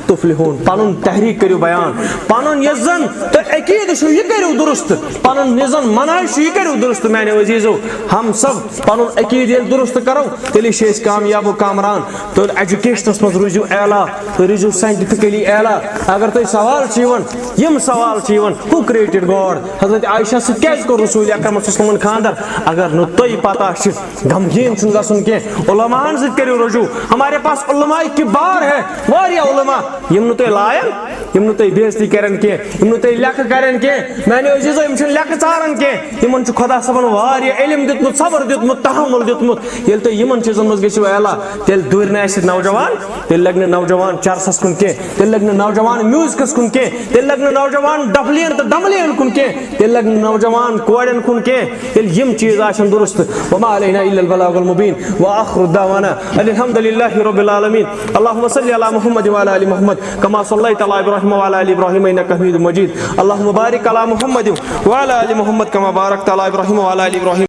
تفلحون"۔ پنُن تحریک کٔرِو بیان، پنُن یُس زن تۄہہِ عقیٖدٕ چھُو، یہِ کٔرِو درست، پنُن یُس زن منہج چھُ، یہِ کٔرِو درست۔ میانیو عزیزو، ہم سب پنُن عقیٖدٕ ییٚلہِ درست کرو، تیٚلہِ چھِ أسۍ کامیاب و کامران۔ تُہۍ education-س منٛز روٗزِو اعلیٰ، تُہۍ روٗزِو scientifically اعلیٰ۔ اگر تۄہہِ سوال چھِ یِوان، یِم سوال چھِ یِوان، "Who created God؟" حضرت عائشہ سۭتۍ کیٛازِ کوٚر رسول اکرم صلی اللہ علیہ وسلمن خانٛدر؟ اگر نہٕ تۄہہِ پتہ چھِ، غمگیٖن چھُنہٕ گژھُن کینٛہہ۔ علماءن سۭتۍ کٔرِو رجوع۔ ہمارے پاس علماء کبار ہے، واریاہ علماء، یِم نہٕ تۄہہِ لایَن، یِم نہٕ تۄہہِ بے عزتی کرن کینٛہہ، یِم نہٕ تۄہہِ لیکھٕ کرن کینٛہہ۔ میانیو عزیزو، یِم چھِنہٕ لیکھٕ ژاران کینٛہہ۔ یِمن چھُ خدا صٲبن واریاہ علم دیُتمُت، صبر دیُتمُت، تحمل دیُتمُت۔ ییٚلہِ تُہۍ یِمن چیٖزن منٛز گٔژھِو اعلیٰ، تیٚلہِ دوٗرِ نہٕ اَسہِ نوجوان، تیٚلہِ لگہِ نہٕ نوجوان چرسس کُن کینٛہہ، تیٚلہِ لگہِ نہٕ نوجوان میوٗزکس کُن کینٛہہ، تیٚلہِ لگہِ نہٕ نوجوان ڈفلین تہٕ ڈملین کُن کینٛہہ، تیٚلہِ لگہِ نہٕ نوجوان کورٮ۪ن کُن کینٛہہ، ییٚلہِ یِم چیٖز آسن درست۔ وما علینا الا البلاغ المبین۔ وآخر دعوانا ان الحمد للہ رب العالمین۔ اللهم صل على محمد وعلى آل محمد كما صليت على إبراهيم وعلى آل إبراهيم إنك حميد مجيد۔ اللهم بارك على محمد وعلى آل محمد كما باركت على إبراهيم وعلى آل إبراهيم